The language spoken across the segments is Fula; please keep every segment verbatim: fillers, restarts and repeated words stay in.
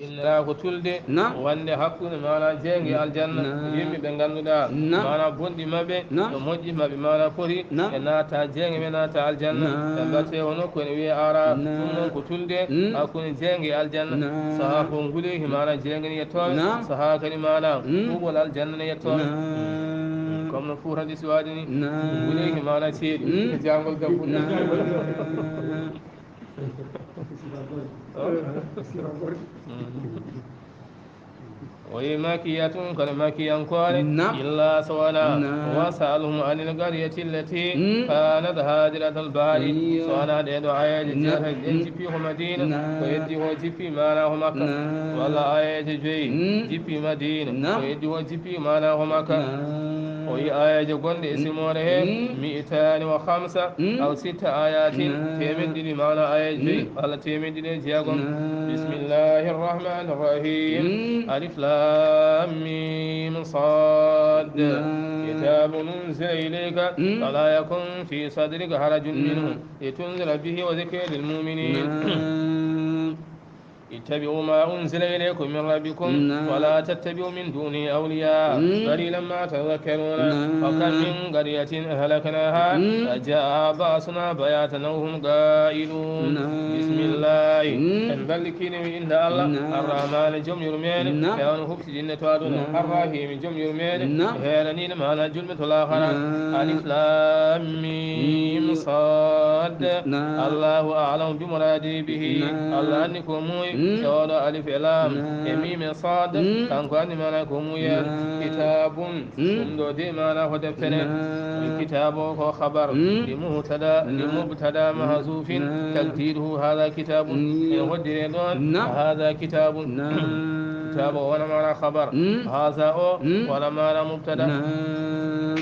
Inna ko tulde. Naam. Wonde hakkunde maana jeenge aljanna. Naam. Yimɓe ɓe ngannduɗaa. Naam. Maana bonɗi maɓɓe. Naam. No moƴƴi maɓɓe maana foti. Naam. Ɓe naata jeenge ɓe naata aljanna. Naam. Ɓe mbaɗte hono ko ene wiyee ara. Naam. Ɗum noon ko tulde. Mm. Hakkunde jeenge aljanna. Naam. Sahaa fof nguleeki maana jeenge ne yettooɓe. Naam. Sahaa kadi maana. Mm. Ɓuuɓol aljanna ne yettooɓe. Naam. Comme no Fuuta ɗi suwaade ni. Naam. Nguleeki maana ceeɗi. Mm. E jaangol gabbuɗo. Naam. O yi makiyatun kono makiyankoore. Naam. Illa so wona. Naam. Wasalhum anil qaryati allati. Mm. Kanat hadiratal bahri. Iyo. So wona ɗee ɗo ayeeje. Naam. Jeetati ɗen. Mm. Jippi ko Madina. Naam. Ko heddi ko jippi maana ko Makka. Naam. Walla ayeeje joyi. Mm. Jippi Madina. Naam. Ko heddi ko jippi maana ko Makka. Naam. O yi ayeeje gonɗe e. Mm. Simoore he. Mm. Mi'taani wa khamsa. Mm. Aw sitta ayatin. Naam. Teemeɗɗe ɗiɗi maana ayeeje joyi. Mm. Walla teemeɗɗe ɗiɗi e jeegom. Naam. Bismillahi rahmani rahim. Mm. Alif lam mim sad. Naam. Kitabun unzila ilayka. Mm. Fala yakun fi sadrika harajun. Naam. Minhu. Litunzira bihi wa dhikra lil mu'minin. Naam. Ittabi'u ma unzila ilaykum min rabbikum. Naam. Wa la tattabi'u min dunihi awliya. Mm. Qalilan ma tadhakkaruna. Naam. Wa kam min qaryatin ahlaknaha. Mm. Fa ja'aha ba'suna bayatan aw hum qa'ilun. Naam. Bismillah. Mm. En mballikiima e innde Allah. Naam. Arrahmani, jom yurmeende. Naam. Feewno huɓtidinde to aduna. Naam. Arrahimi, jom yurmeende. Naam. Heeraniinde maana julɓe to laakhara. Naam. Alif lam mim sad. Naam. Allahu a'lamu bi muradihi bihi. Naam. Allah anndi ko muuyi. Mm. E oɗo alif e lam. Naam. E mim e sad. Mm. Kanko anndi maana ko muuyi. Naam. Kitabun. Mm. Ɗum ɗo de maana ko deftere. Naam. Kitabu ko khabar. Mm. Li mubtada, li. Naam. Mubtada mahzufin. Naam. Takdiruhu hadha kitabun. Mm. E hoddire ɗon. Naam. Hadha kitabun. Naam. Kitabu o wona maana khabar. Mm. Hadha o. Mm. Wona maana mubtada. Naam.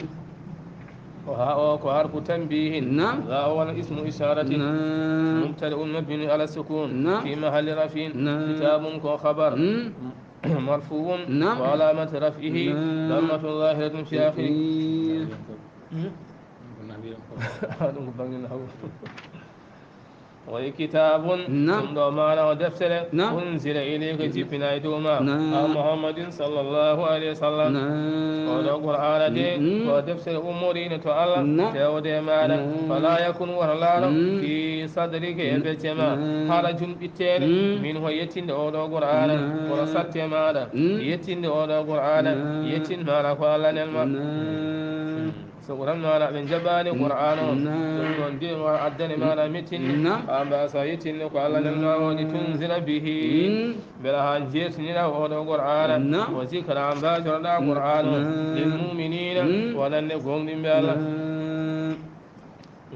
Ko haa o ko harfu tanbihin. Naam. Za o wona ismu isharatin. Naam. Mubtada un mabni ala sukun. Naam. Fi mahalli rafin. Naam. Kitabun ko khabar. Mm. Marfuun. Naam. Wa alamati raf'ihi. Naam. Dammatun zahiratun fi akhirih. Mm. Ɗum ko bangin haw. Wa kitabun. Naam. Ɗum ɗo maana o deftere. Naam. Unzila ilayka. Mm. Jippinaa e dow ma. Naam. An Muhammadin sallallahu alayhi wa sallam. Naam. O ɗo Qur'aana de. Mm, mm. Ko deftere ummoriinde to Allah. Naam. Fewde e maaɗa. Naam. Fala yakun wata laaro. Mm. Fi sadrika e. Mm. Becce ma. Naam. Harajun ɓitteere. Mm. Min ho yettinde o ɗo Qur'aana. Naam. Kono satte maaɗa. Mm. Yettinde o ɗo Qur'aana. Naam. Yettin maana ko Allah nen ma. Naam. So ko tan maana ɓe njaɓaani. Mm. Qur'aana on. Naam. Ɗum ɗon de maana addani maana mettinde. Naam. Haa mbaasa yettinde ko Allah nen ma o. Litunzira bihi. Mm. Mbela haa njeertinira o ɗo Qur'aana. Naam. Wa zikra mbaajoroɗa Qur'aana on. Naam. Lil mu'miniina. Mm. Wonande gooŋɗinɓe Allah. Naam.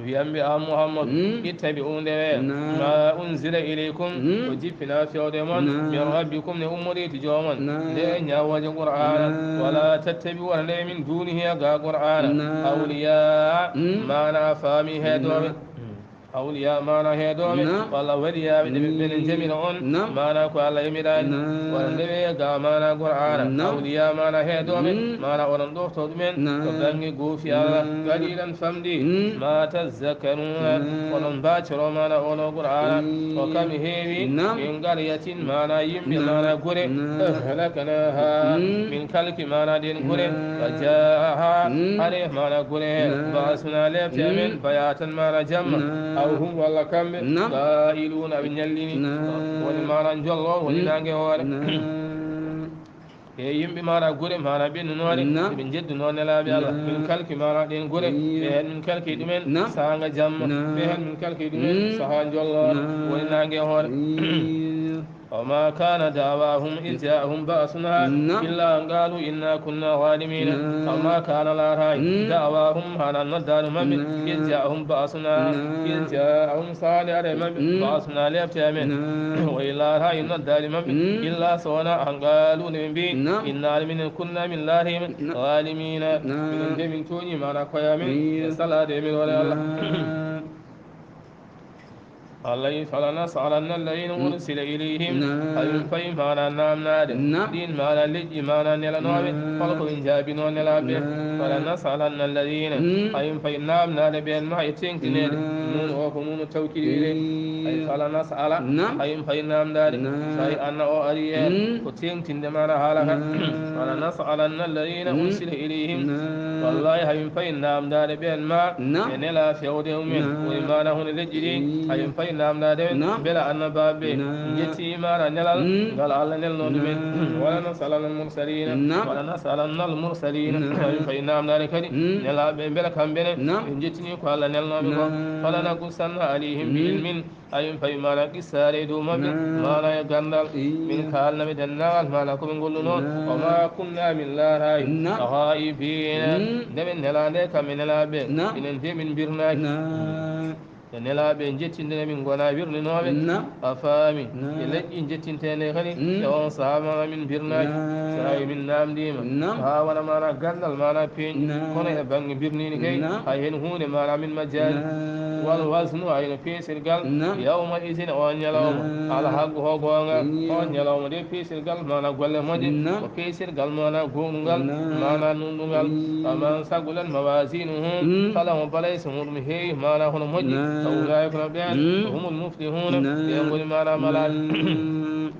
Wiyanɓe an Muhammadu. Mm. Ittabi'u ndewe. Naam. Ma unzila ilaykum. Mm. Ko jippinaa fewde mon. Naam. Min rabbikum ne ummorii to joomon. Naam. Nde ñaawooje Qur'aana. Naam. Wala tattabi'u wala nde min dunihi ga Qur'aana. Naam. Awliya. Mm. Maana faami heedooɓe. Naam. Awliya maana heedooɓe. Naam. Walla waliyaaɓe ɓe ɓe. Mm. Jamira on. Naam. Maana ko Allah yamiraani. Naam. Wala ndewe ga maana Qur'aana. Naam. Awliya maana heedooɓe. Mm. Maana onon ɗofto ɗumen. Naam. Ko bannge goofi Allah. Naam. Qalilan famɗi. Mm. Ma tazakkaruna. Naam. Onon mbaacoro maana ono Qur'aana. Mm. O kam heewi. Naam. Min qaryatin maana yimɓe. Naam. Maana gure. Naam. Ahlaknaha. Mm. Min kalki maana ɗen gure. Naam. Fa jaaha. Mm. Are maana gure. Naam. Ba'suna lepte. Mm. Amen bayatan maana jamma. Naam. Aw hum walla kamɓe. Naam. Qa'iluna ɓe ñallini. Naam. Woni maana njollo woni. Mm. Naange hoore. Naam. E yimɓe maana gure maana ɓennunoore. Naam. Ɓe njeddunoo nelaaɓe Allah. Naam. Min kalki maana ɗen gure. Iyo. Ɓe heen min kalki ɗumen. Naam. Saanga jamma. Naam. Ɓe heen min kalki ɗumen. Mm. Sahaa njolloore. Naam. Woni naange hoore. Iyo. وما كان دعواهم إذ جاءهم بأسنا. Naam. إلا أن قالوا إنا كنا ظالمين. Naam. وما كان laaraay. Mm. دعواهم hana noddaade maɓɓe. Naam. إذ جاءهم بأسنا. Naam. إذ جاءهم saali are maɓɓe. Mm. بأسنا lepte amen. Naam. Wa laaraay noddaade maɓɓe. Mm. إلا so wona أن قالوا ne ɓe mbi. Naam. إنا minen كنا min laaraay. Naam. ظالمين. Naam. Minen de min tooñi maana koye amen. Iyo. E salaade e min wala Allah. Naam. Allah wi, فلنسألن الذين. Mm. أرسل إليهم. Naam. Amin fayi maana naamnaade. Naam. Ɗin maana leƴƴi maana nelanooɓe. Naam. Hol ko ɓe njaabinoo nelaaɓe ɓe? Naam. فلنسألن الذين. Mm. Amin fayi naamnaade ɓeen ma e teŋtineede. Naam. Nuun o ko nuunu tawkiidi wiyetee. Mm. Ay, fala nas'ala. Naam. Hay min fay naamndaade. Naam. So hay anna o ari heen, mm, ko teeŋtinde maana haala kan. Naam. Fala nas'alanna alladina, mm, ursila ilayhim. Naam. Wallahi hay min fay naamndaade ɓeen ma, naam, ɓe nela fewde mumen. Naam. Woni maana hono leƴƴi ɗi. Mm. Hay min fay naamndaade ɓe, naam, mbela annabaaɓe ɓe, naam, njetti maana nelal, mm, ngal Allah nelno ɗumen. Naam. Wala nas'alanna almursalina. Naam. Wala nas'alanna almursalina. Naam. Hay min fay naamndaade kadi, mm, nelaaɓe ɓe mbela kamɓe ne, naam, ɓe njettini ko Allah nelnooɓe ko. Naam. Fala naqussanna alayhim bi, mm, ilmin. Hay min fay maana qissaare e dow maɓɓe, naam, maana e ganndal. Ii. Min kaalna ɓe denndaangal maana ko ɓe ngolluno. Naam. Wa ma kunna, min laaraay, naam, ghaibina. Mm. Nde ɓe nelaande kam e nelaaɓe. Naam. Enen de min mbirnaaki. Naam. E nelaaɓe njettinde min ngona wirninooɓe. Naam. A faami? Naam. E leƴƴi njettintee nde kadi, mm, e on sahaa maana min mbirnaaki. Naam. So tawi min naamndiima. Naam. Haa wona maana ganndal maana peeñɗi. Naam. Kono e bannge mbirniini kay, naam, hay heen huunde maana min majjaani. Naam. Wal waznu, hay no peesirgal. Naam. Yawma izin, oon ñalawma. Naam. Al haqqu, ko goonga. Iyo. Oon ñalawma de peesirgal maana golle moƴƴe. Naam. Ko peesirgal maana gooɗungal. Naam. Maana nunɗungal. Iyo. Faman saqulat mawazinuhu. Mm. Kala mo balayse muɗum heewi maana hono moƴƴi. Naam. Fa ulaika, no ɓeen. Mm. Humul muflihuna. Naam. Ɓe ngoni maana malaaɓe. Naam.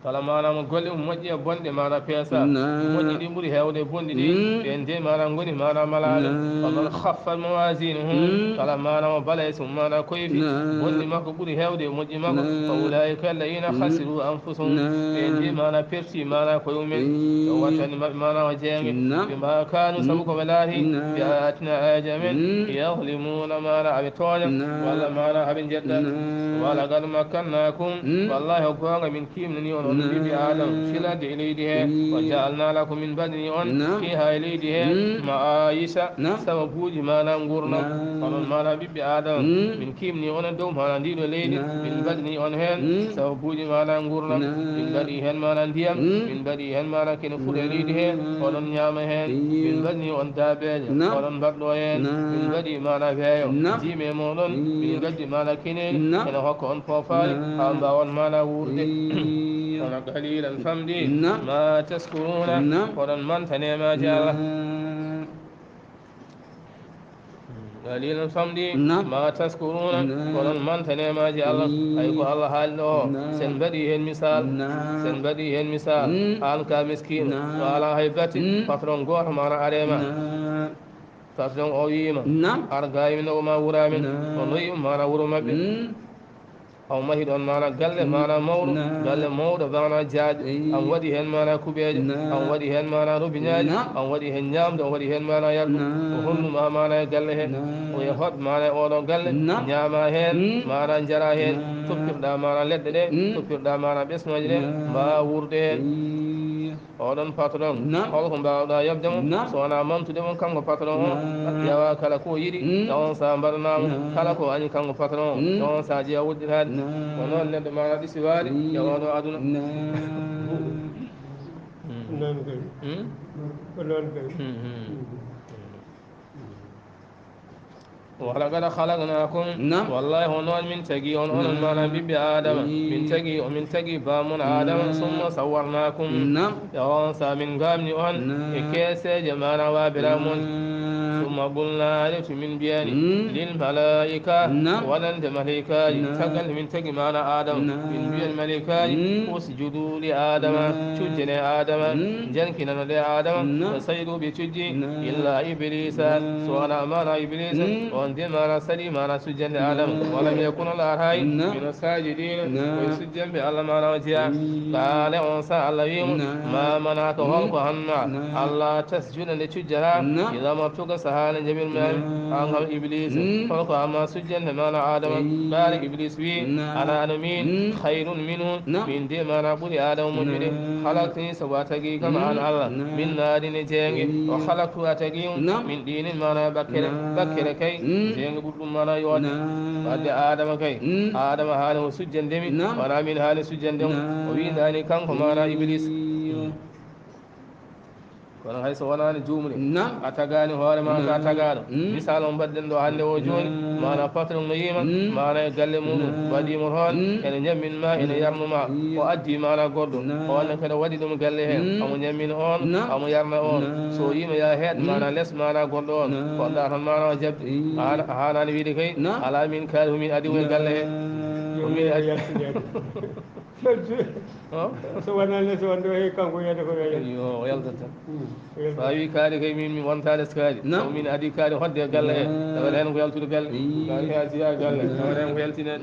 Kala maana mo golle mum moƴƴi e bonɗe maana peesa. Naam. Moƴƴi ɗi ɓuri heewde e bonɗi ɗi. Mm. Ɓeen de maana ngoni maana malaaɓe. Naam. Wa man khaffat mawazinuhu. Mm. Kala maana mo balayse mum maana koyfi. Naam. Bonɗi makko ɓuri heewde e moƴƴi makko. Naam. Fa ulaika alladina, mm, khasiru anfusahum. Naam. Ɓeen de maana perti maana koye mumen. Mm. Yo wattani maɓɓe maana o jeenge. Naam. Bima kanu, mm, sabu ko ɓe laati. Naam. Bi ayatina, ayaji amen. Mm. Yadhlimuna, maana aɓe tooña. Naam. Walla maana aɓe njedda. Naam. Wa laqad makkannakum. Mm. Wallahi ko goonga min kiimnani on, on, naam, ɓiɓɓe Aadama, fil ardi, e leydi he. Mm. Wa ja'alna lakum, min mbaɗani on, naam, fiha, e leydi he, mm, ma'ayisha, naam, sababuuji maana nguurndam. Naam. Onon maana ɓiɓɓe Aadama, mm, min kiimni on e dow maana ndiɗo leydi, naam, min mbaɗani on heen, mm, sababuuji maana nguurndam. Naam. Min mbaɗi heen maana ndiyam, mm, min mbaɗi heen maana kene fuɗa e leydi he, naam, oɗon ñaama heen. Iyo. Min mbaɗani on daabeeje, naam, oɗon mbaɗɗo heen. Naam. Min mbaɗi maana weeyo, naam, jiimi e mooɗon, min, iyo, ngaddi maana keneeli, naam, ene hokka on foofaali, naam, haa mbaawon maana wuurde. Iyo. Kono qalilan famɗi, naam, ma tashkuruna, naam, oɗon manta neemaaji Allah. Naam. Qalilan famɗi, naam, ma tashkuruna, naam, oɗon manta neemaaji Allah. Iyo. Hay ko Allah haali ɗo o, naam, sen mbaɗi heen misaal, naam, sen mbaɗi heen misaal, mm, aan ka miskiino, naam, o alaa hay batte, mm, patron gooto maana arema. Naam. Patron o wiima, naam, ar gaa e min o ma wuro amen. Naam. O noyi maana wuro maɓɓe. Mm. O mahi ɗoon maana galle, mm, maana mawɗo, naam, galle mawɗo maana jaaƴo. Eey. An waɗi heen maana kuɓeeje, naam, an waɗi heen maana robiñaaji, naam, an waɗi heen ñaamde, an waɗi heen maana yardu. Naam. O honnu ma maana e galle he. Naam. O yehot maana e oɗo galle, naam, ñaama heen, mm, maana njara heen, naam, toppirɗa maana leɗɗe ɗe, mm, toppirɗa maana ɓesnooje ɗe, naam, mbaawa wuurde heen. Eey. Oɗon patron, naam, holko mbaawɗa yoɓde mo? Naam. So wonaa mantude mo kanko patron o, naam, ƴeewa kala ko yiɗi, mm, e on sahaa mbaɗanaa mo, naam, kala ko añi kanko patron o, mm, e on sahaa ƴeewa woɗɗitaade. Naam. Ko noon neɗɗo maana ɗi siwaade, mm, e oɗo aduna. Naam. Mm. Ko noon kay. Mm? Ko noon kay. Mm, mm. Walaqad khalaqnakum. Naam. Wallahi ko noon min tagi on, onon, naam, maana ɓiɓɓe Aadama. Ii. Min tagi, min tagi baamon Aadama, naam, summa sawwarnakum. Naam. E on sahaa min ngaamni on, naam, e keeseeje maana waabira mon. Naam. Summa qulna, refti min mbiyani, mm, lil malaika, naam, wonande malaikaaji. Naam. Caggal nde min tagi maana Aadama, naam, min mbiyani malaikaaji, mm, usjudu li Aadama, naam, cujjene Aadama, mm, njankinano ɗe Aadama, naam, fa sajadu, ɓe cujji, naam, illa Iblisa, naam, so wonaa maana Iblisa, mm, on de maana saɗi maana sujjande Aadama. Naam. Walam yakun, o laataay, naam, mina sajidina, naam, koye sujjanɓe Allah maana o jeyaa. Mm. Qaala, on sahaa Allah wii mo, naam, ma mana'aka, mm, holko hannaa, naam, alla tasjuda, nde cujjataa, naam, idh amartuka, sahaa nde njaɓirmi, naam, aan kam Iblisa, mm, holko hannaa sujjande maana Aadama. Eey. Qaala, Iblis wii, naam, ana, ana miin, mm, khayrun minhu, naam, miin de maana ɓuri Aadama moƴƴude. Naam. Khalaqtani, sabu a tagi kam, mm, aan Allah, naam, min naarin, e jeenge. Eey. Wa khalaqtahu, a tagi mo, naam, min tinin, maana bakkere. Naam. Bakkere kay, mm, jeenge ɓuri ɗum maana yooɗde. Naam. Wadde Aadama kay, mm, Aadama haani o sujjande mi, naam, wonaa miin haani sujjande mo. Naam. O wiindaani kanko maana Iblis. Eey. Kono hay so wonaani juumde, a tagaani hoore ma, ka tagaaɗo. Misaal mo mbaɗɗen ɗo hannde o jooni, maana patron no yiima, maana e galle muɗum, waɗiimo toon, ene ñammin ma, ene yarnu ma. O addi maana goɗɗo, o wonno kadi waɗi ɗum galle heen, omo ñammina on, omo yarna on. So o yiima ya heeɗ maana les maana goɗɗo on, ko ɗa tan maana o jaɓde. Haana-, haanaani wiide kay, alaa min kaali ko min adi mo e galle he. Ko min adi. So wonaa ne, so wonde o heewi kanko yiyde ko yo yaltu. Yo, o yaltat tan. So a wii kaari kay, min mi wontaade so kaari. Sabu min adii kaari hodde e galle he. Tawata heen ko yaltude galle. Kaari he a jiyaa galle. Tawata heen ko yaltinen.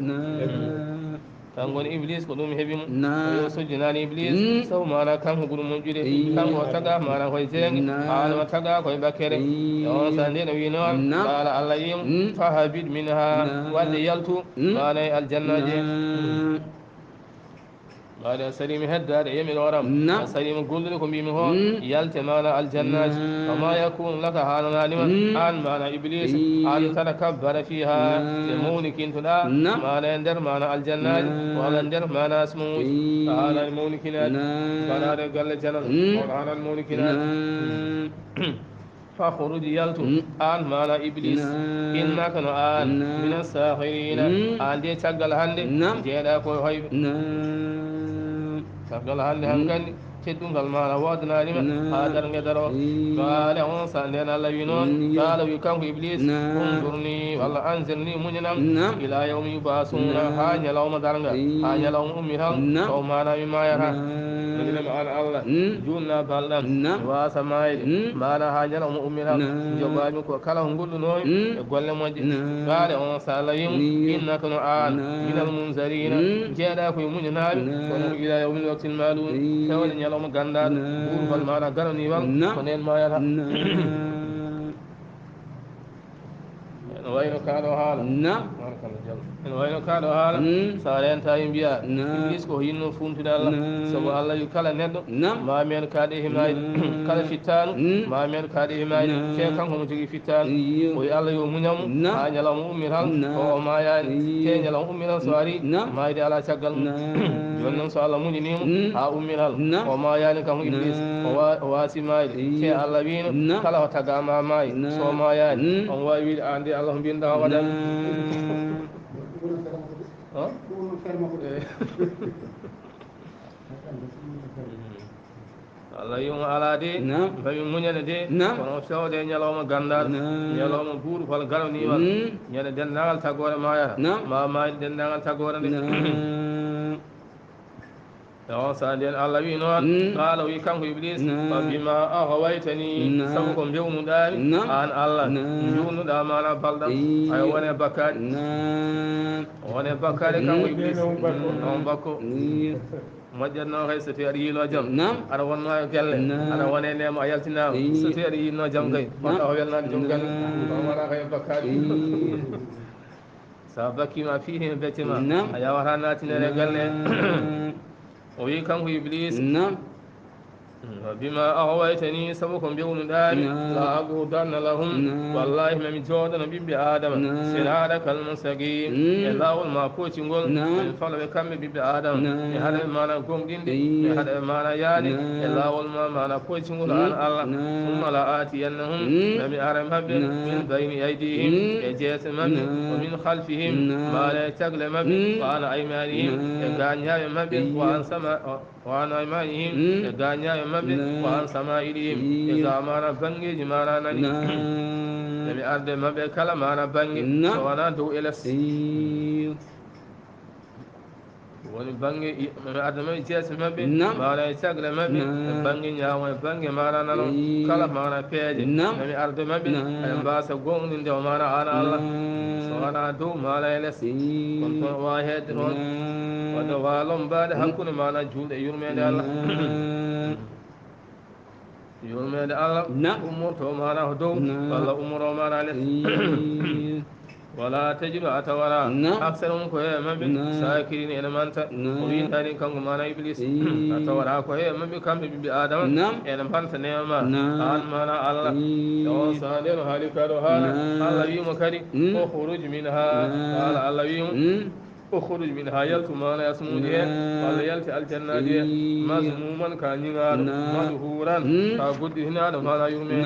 Kanko woni Iblis, ko ɗum heɓi mo. O yo sujjinaani Iblis. Sabu maana kanko ɓuri moƴƴude. Kanko o taga maana koye jeenge. Haana o taga koye bakkere. E on sa nde no wii noon. Qaala Allah wii mo. Fahabit minha. Wadde yaltu. Maana e aljannaaji. Mbaɗa salima heddaade e yamiroore am. A salima gollude ko mbimi ko. Yalte maana aljannaaji. Wa ma yakunu laka, haananaani ma. Aan maana Iblis. An tatajabbara fiha. Ɓe mawnikintoɗa. Maana e nder maana aljannaaji. Walla nder maana asmauuji. A haanaani mawnikinaade. Mbaɗaade galle janano. On haanaani mawnikinaade. Fakhruj, yaltu, aan maana Iblis, innaka, no aan, mina sakhirina, aan de caggal hannde, jeeɗa ko e hoyɓe. Caggal hannde hankandi, teddungal maana woodanaani ma, haa darnge daro. Qaala on sa nden Allah wi noon, qaala wi kanko Iblis, unzurni, walla anzirni, muñanam, ila yawmi yub'asuna, haa ñalawma darnga, haa ñalawma ummital, o maana mi maayata. Muñanam aan Allah, juunna balɗam, mi waasa maayde, maana haa ñalawma ummital, joɓaami ko kala ko ngollunoomi e golle moƴƴe. Qaala on sa Allah wi mo, innaka, no aan, minal munzarina, jeeɗa ko e muñanaaɓe, kono ko ila yawmil waqtil ma'lum, tawde ñalawma ganndaaɗo, buurgol maana garaniwal, ko nden maayata. Ene wayno kaa ɗo haala. Naam. Barakallah, jam. Ene wayno kaa ɗo haala. Mm. So a rentaaki mbiyaa, naam, Iblis ko hinno funtude Allah. Naam. Sabu Allah wi kala neɗɗo, naam, ma men kaa ɗe himaayde. Naam. Kala fittaandu, mm, ma men kaa ɗe himaayde. Naam. Te kanko mo jogii fittaandu. Iyo. O wi Allah yo muñamu, naam, haa ñalawma ummital. Naam. O, o maayaani. Iyo. Te ñalawma ummital so ari, naam, maayde alaa caggal mum. Naam. Jooni noon so Allah muñinii mo, mm, haa ummital, naam, o maayaani kanko Iblis. Naam. O wa-, o waasi maayde. Iyo. Te Allah wiino, naam, kala ko tagaama maayi, naam, so maayaani, mm, on waawi wiide, "Aan de Allah, ko mbinɗaa o waɗani?" Naam. Hã? Eh. Allah wi mo alaa de, naam, mbaɗi muñana de, naam, kono o fewde e ñalawma ganndal, naam, ñalawma buurufal garaniwal, mm, ñande denndaangal tagore maayata, naam, ma maayde denndaangal tagore nde. Naam. E on sa nden Allah wi noon, mm, qaala, wi kanko Iblis, naam, fa bima aghwaytani, naam, sabu ko mbewnuɗaami, naam, aan Allah, naam, njuurnuɗa maana balɗam, ii, ay wone bakkaade. Naam. Wone bakkaade kanko, mm, Iblis. Mm, on bakko. Ii. Moƴƴatno kay so tawi aɗa yiyloo jam. Naam. Aɗa wonnoo e galle. Naam. Aɗa wone neema, a yaltinaama. Ii. So tawi aɗa yiyloo jam kay. Naam. Wonta ko welnaade joom galle. Naam. Kono wonaa kay e bakkaade. Ii. So a bakkiima a fii heen becce ma, naam, a yaawataa naattinere e galle. Naam. O wi kanko Iblis. Naam. Wa bima aghwaytani, sabu ko mbewnuɗaami, naam, la aqudanna lahum. Naam. Wallahi, mami jooɗano ɓiɓɓe Aadama. Naam. Siraɗaka al-mustaqim. Mm. E laawol ma pocingol. Naam. Mami falo ɓe kamɓe ɓiɓɓe Aadama. Naam. Mi haɗa ɓe maana gomɗinde. Ii. Mi haɗa ɓe maana yaade. Naam. E laawol ma maana pocingol, mm, aan Allah. Naam. Summa la aatiyannahum. Mm. Mami ara maɓɓe. Naam. Min bayni aydihim. Mm. E jeese maɓɓe. Naam. Wa min khalfihim. Naam. Maana e cagle maɓɓe. Mm. Wa an aymanihim. Naam. E gaañaaɓe maɓɓe. Ii. Wa an sama-, wa an aymanihim, mm, e gaañaaɓe maɓɓe, naam, wa an sama'ilihim, e, naam, ga maana banngeeji maana nani. Naam. Nde mi arde maɓɓe kala maana bannge, naam, so wonaa dow e les. Iyo. Woni bannge i-, mi arde maɓɓe jeese maɓɓe, naam, maana e cagle maɓɓe, naam, e bannge ñaamo e bannge maana nano, iyo, kala maana peeje. Naam. Nde mi arde maɓɓe, naam, aɗa mbaasa goonɗinde o maana aan Allah. Naam. So wonaa dow maana e les. Iyo. Kono toon waawi heedde toon. Naam. Wadde waalo mbaade, mm, hakkunde maana juulɗe e yurmeende Allah. Naam. Yurmeende Allah, naam, ummorto maana ko dow, naam, walla ummoro maana les. Ii. Wala tajidu, a tawata, naam, aksarahum ko heewi maɓɓe, naam, shakirina ene manta. Naam. O windaani kanko maana Iblis. Ii. A tawata ko heewi maɓɓe kamɓe ɓiɓɓe Aadama, naam, ene manta neema ma. Naam. Aan maana Allah. Ii. E on sahaa nde no haali kaa ɗo haala. Naam. Allah wii mo kadi, mm, ukhruj minha. Naam. Haala Allah wii mo. Mm. Ukhruj minha, yaltu maana yasmuuji heen, walla yalti aljannaaji heen, mazmuuman, ka ñiŋaaɗo, madhuuran, ka godditinaɗo maana yurme.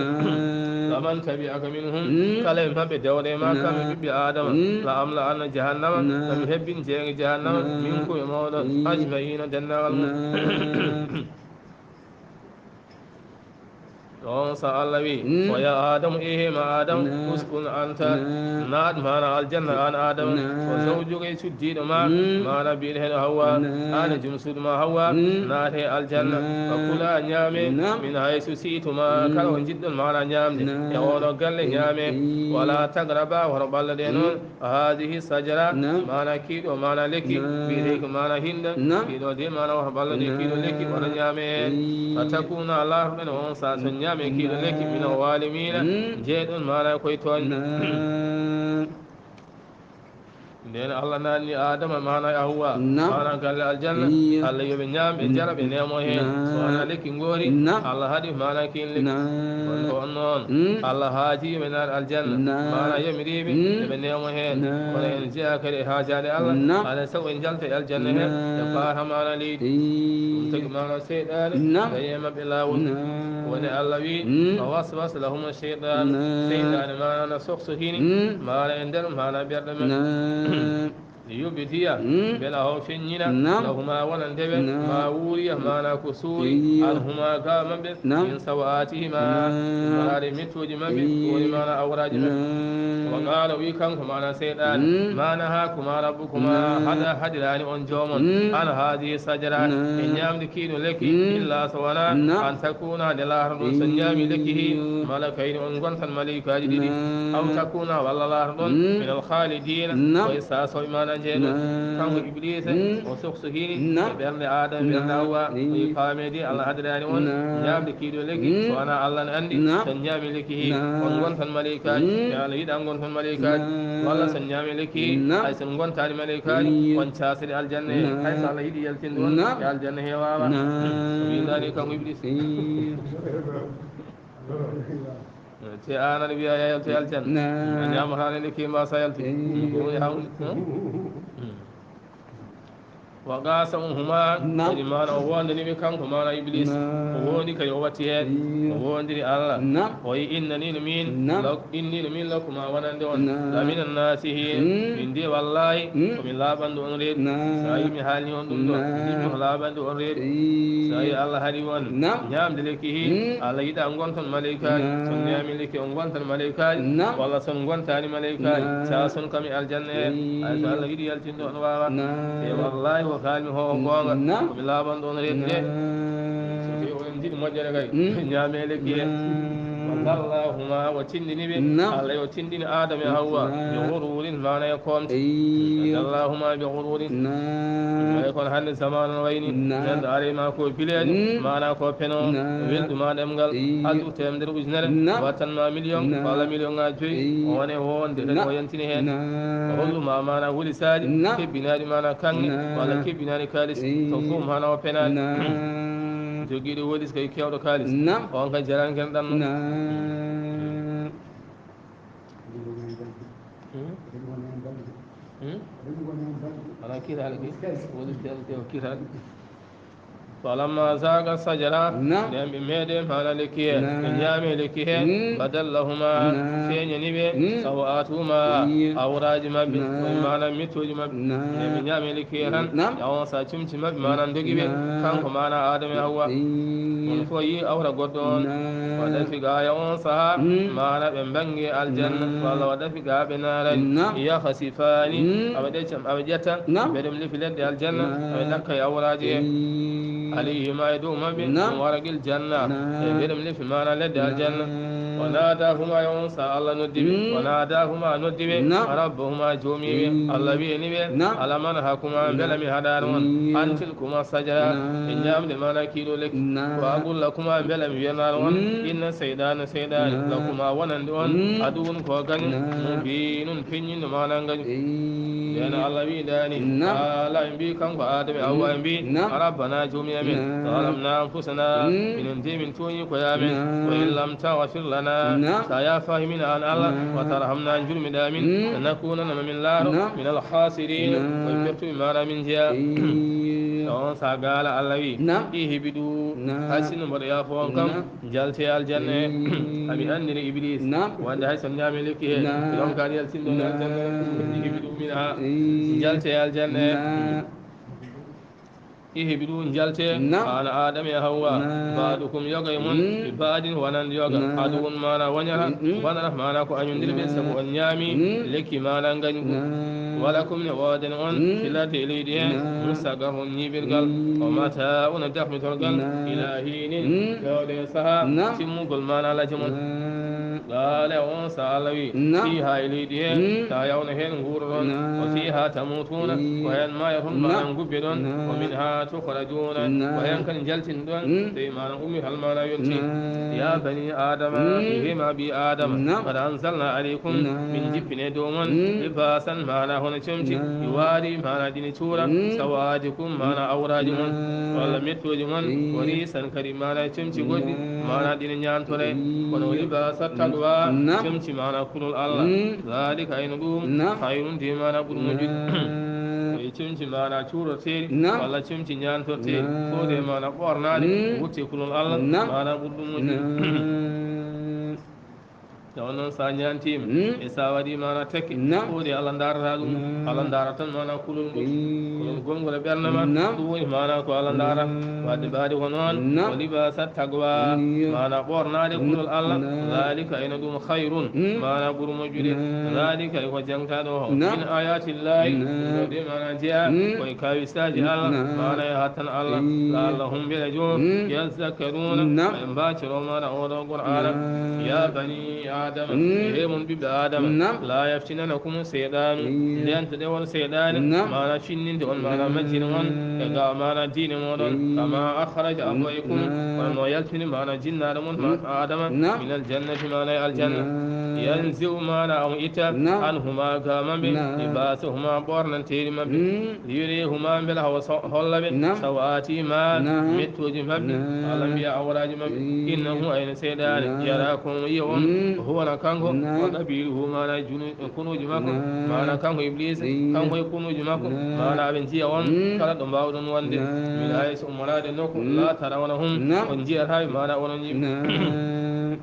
Faman tabi'aka minhum, kala e maɓɓe dewɗo e ma kamɓe ɓiɓɓe Aadama, la amla'anna jahannama, la mi hebbin jeeŋe jahannama, minkum e mooɗon, ajma'iina, denndaangal mum. Ɗoon so Allah wi, o ya Aadamu, ehe ma Aadamu, uskun anta, naat maana aljanna aan Aadamu, o zawjuka e cuddiiɗo ma, maana biyeteeɗo Hawwa, aan e jom suudu ma Hawwa, naate aljanna, wa kula ñaame, min haysu si'tuma, kala ko njiɗɗon maana ñaamde, e oɗo galle ñaame, wala tagraba, hoto ɓalloɗe noon, haadihi sajara, maana kiiɗo, maana lekki, biyeteeki maana hinda, kiiɗo de maana wata ɓalloɗe, kiiɗo lekki wata ñaame heen. Fa takuna, laatoɗon on saa so ñaame kiiɗo lekki, mina walimiina, jeeɗon maana koye tooñ. Ndeen Allah naatni Aadama maana e Hawwa, maana galle aljanna, Allah yo ɓe ñaam, ɓe njara, ɓe neemo heen. So wonaa lekki ngoori, Allah haɗi maana kiin lekki. Kono ko on noon, Allah haaji yo ɓe naat aljanna, maana yamiriiɓe yo ɓe neemo heen. Kono en jeyaa kadi e haajaade Allah, alaa sago en njalta e aljanna heen, ɓe paata maana leydi. Ɗum tagi maana seyɗaane, tawi e maɓɓe laawol. Woni Allah wi, fa waswas lahuma seyɗaanu, seyɗaane maana na soksokini, maana e nder maana ɓerɗe maɓɓe. Liyubdiya, mbela o feññina, lahuma wonande ɓe, ma wuriya, maana ko suuri, anhuma ga maɓɓe, min sawatihima, maraade mettuji maɓɓe, woni maana awraji maɓɓe. Wa qala, wi kanko maana seyɗaane, ma nahakuma rabbukuma, hada hadirani on joomon, an hadihi sajara, e ñaamde kiiɗo lekki, illa so wona, an takuna, nde laatoɗon so ñaami lekki hi, malakayni, on ngontan malaykaaji ɗiɗi, aw takuna, walla laatoɗon, min al khalidina, ko e saa so maana jeeɗo. Kanko Ibliisa, o soksokini e ɓernde Aadama, ɓernde Hawwa, o yi paamedi Allah hadirani on ñaamde kiiɗo lekki, so wona Allah ne anndi, so ñaami lekki hi, on ngontan malaykaaji, e Allah yiɗa ngontan malaykaaji, walla so ñaami lekki hi, hay so on ngontani malaykaaji, on caasiri aljanna he, hay so Allah yiɗi yaltinde on e aljanna he waawa. O windaani kanko Ibliisa. Te aan aɗa wiya ya yaltu e aljanna. A ñaamataa ne lekki mbasa yaltu. Ko woni hawni. Wa qasamahuma, kadi maana o wondani ɓe kanko maana Iblis. O wondi kadi o watti heen. O wondiri Allah. O yi innani no min, inni no min lakuma wonande on. Lamina nasihin. Min de wallahi, ko mi laaɓanɗo on reedu. So a yi mi haalni on ɗum ɗo, min ko laaɓanɗo on reedu. So a yi Allah haɗi on ñaamde lekki hi, Allah yiɗa ngonton malaykaaji. So ñaami lekki on ngontan malaykaaji, walla so on ngontani malaykaaji. Sa son kam e aljanna he. Ay so Allah yiɗi yaltinde on waawa. E wallahi ko kaalmi ho ko goonga. Ko mi laaɓanɗo on reedu de. So tawi oɗon njiɗi moƴƴere kay, ñaame lekki he. Wa dallahuma, o tindini ɓe. Allah o tindini Adama e Hawwa. Bi ghururin, maana e koomte. Wa dallahuma bi ghururin. Ay kono hannde zamaanu no wayni. Neɗɗo ari ma ko bileeɗe, maana ko peno. Welɗu ma ɗemngal. Addu teemedere ujunere. Wattan ma million, walla million ŋaaji joyi. O wone wonde kadi o yantini heen. O hollu ma maana wolisaaji, kebbinaaɗi maana kaŋŋe, walla kebbinaaɗi kaalis. To fof maana o penaani. Jogiiɗo wolis kay keewɗo kaalis. On kay jarani ken ɗanno. Ala kiraale ke, wolis keewɗo keewɗo kiraale. Falamma zaqa sajara, nden ɓe meeɗe maana lekki he, ɓe ñaami lekki he, badal lahuma, feeñani ɓe, sawatuhuma, awraaji maɓɓe, koye maana mettuji maɓɓe. Nden ɓe ñaami lekki he tan, ya on sa cumci maɓɓe maana dogi ɓe, kanko maana Adama e Hawwa. On fof yi awra goɗɗo on. Wa dafiqa, ya on saha, maana ɓe mbangi aljanna, walla wa dafiqa ɓe naarani. Yakhsifani, aɓe ɗecca, aɓe ƴetta, ɓe ɗum lefi leɗɗe aljanna, aɓe ɗakka e awraaji he. Alayhima, e dow maɓɓe, min waraqil janna, e ɓe ɗum lefi maana leɗɗe aljanna. Wa nadahuma, ya on sa Allah noddi ɓe. Wa nadahuma, noddi ɓe, rabbuhuma, joomi ɓe. Allah wi'ani ɓe, alam anhakuma, mbela mi haɗaano on, an tilkuma sajara, e ñaamde maana kiiɗo lekki. Wa aqul lakuma, mbela mi wi'anaano on, inna seyɗaana, seyɗaane, lakuma, wonande on, aduwwun ko gaño, mubinun, feññinɗo maana gaño. Nden Allah wi'ani, qala, ɓe mbi kanko Adama e Hawwa, ɓe mbi, rabbana, joomi amen, zalamna anfusana, minen de min tooñi koye amen, wa in lam taghfir lana, Naam. Sa ya fahimina an Allah, naam, wa tarhamna, jurmiɗa min, mm, lanakunanna, ma min laaro, naam, min al khasirin, naam, koye pertuɓe maɗa min jeya. Iyo. On sa gaala Allah wi, naam, ihbidu, naam, hay sinno mboɗo yaafo on kam, naam, jalte aljanna he. Mm. Ami anndiri Iblis, naam, wonde hay so ñaami lekki he, naam, ɗon kaani yaltinɗon aljanna he. Mm. Ihbidu minha, mm, jalte aljanna he. Naam. Ihbidu, jalte, naam, maana Aadama e Hawwa. Naam. Ba'dukum, yoga e mon, mm, li ba'din, wonande yoga. Naam. Aduwwun, maana woñata, mm, mm, wonata, maana ko añondirɓe, mm, sabu on ñaami, mm, lekki maana ngañu. Naam. Walakum, ne woodani on, mm, fil ardi, e leydi he, naam, mustaqarrun, ñiiɓirgal. Mm. Wa mataa'un, e dafmitorgal, naam, ila hiinin, mm, fewde e saha, naam, timmugol maana laaji mon. Naam. Qaala, on sa Allah wi, naam, fiiha, e leydi he, mm, tahyawna, heen nguuroɗon, naam, wa fiiha tamuutuuna, mm, ko heen maayoton, naam, maana ngubbeɗon, naam, wa minha tukhrajuuna, naam, ko heen kadi njaltinɗon, mm, tawi maana ummital maana yonti. Naam. Ya bani Aadama, mm, he ma ɓii Aadama, naam, qad anzalna alaykum, naam, min jippini e dow mon, mm, libaasan, maana hono comci, naam, yuwaari, maana ɗini cuura, mm, sawaatikum, maana awraaji mon, naam, walla mettooji mon, mm, wa riisan, kadi maana comci goɗɗi, naam, maana ɗine ñaantore, mm, kono libaasa taqwa, naam, comci maana kulol Allah. Mm. Zaalika, ayno ɗum, naam, hayrun, de maana ɓuri moƴƴude. Naam. Ko e comci maana cuurorteeɗi, naam, walla comci ñaantorteeɗi. Naam. Fof de maana ɓoornaade, mm, wutte kulol Allah, naam, maana ɓuri ɗum moƴƴude. Naam. Tawa noon, so a ñaantiima, mm, e so a waɗii maana tekke, naam, ɗum woni Allah ndaarata ɗum. Naam. Allah ndaarata tan maana kulol ngol. Mm. Kulol gongol e ɓernde ma. Naam. Ɗum woni maana ko Allah ndaarata. Naam. Wadde mbaadi ko noon, naam, ko libaasa taqwa, iyo, maana ɓoornaade kulol Allah. Naam. Zaalika, ina ɗum, khayrun, mm, maana ɓuri moƴƴude. Naam. Zaalika, e ko jangtaa ɗo o. Naam. Min ayaatillaahi, naam, ɗum ɗo de maana jeyaa, mm, ko e kaawistaaji Allah, naam, maana yahat tan Allah, iyo, la'allahum, mbele joom, mm, yazakkaruuna, naam, ɓe mbaacoro maana oo ɗoo Qur'aana. Naam. Ya bani Aadama, mm, he mon ɓiɓɓe Aadama, naam, laa yaftinannakum seyɗaanu, iyo, ndento ɗe on seyɗaane, naam, maana finninde on, maana, naam, majjina on e ga maana diine mooɗon, mm, kama akhraja, mm, abawaykum, naam, kono no yaltini maana jinnaaɗo mon, ma, mm, Aadama, naam, minal jannati, maana e aljanna. Naam. Yanzi'u, maana omo itta, naam, anhumaa, ga maɓɓe, naam, libaasahuma, ɓoornanteeri maɓɓe. Mm. Liyuriyahumaa, mbela hawa so-, holla ɓe, naam, saw'aatihimaa, naam, mettooji maɓɓe, naam, walla mbiya awraaji maɓɓe. Mm. Innahu, ayno seyɗaane, naam, yaraakum, omo yiya on, mm, huwa, na kanko, naam, wa qabiiluhu, maana junu-, kunuuji makko, naam, maana kanko Ibliisa, mm, kanko e kunuuji makko, naam, maana aɓe njiya on, mm, kala ɗo mbaawɗon wonde, naam, min haysu, ummoraade nokku, mm, laa tarawnahum, naam, on njiyataa ɓe, maana onon yimɓe. Naam.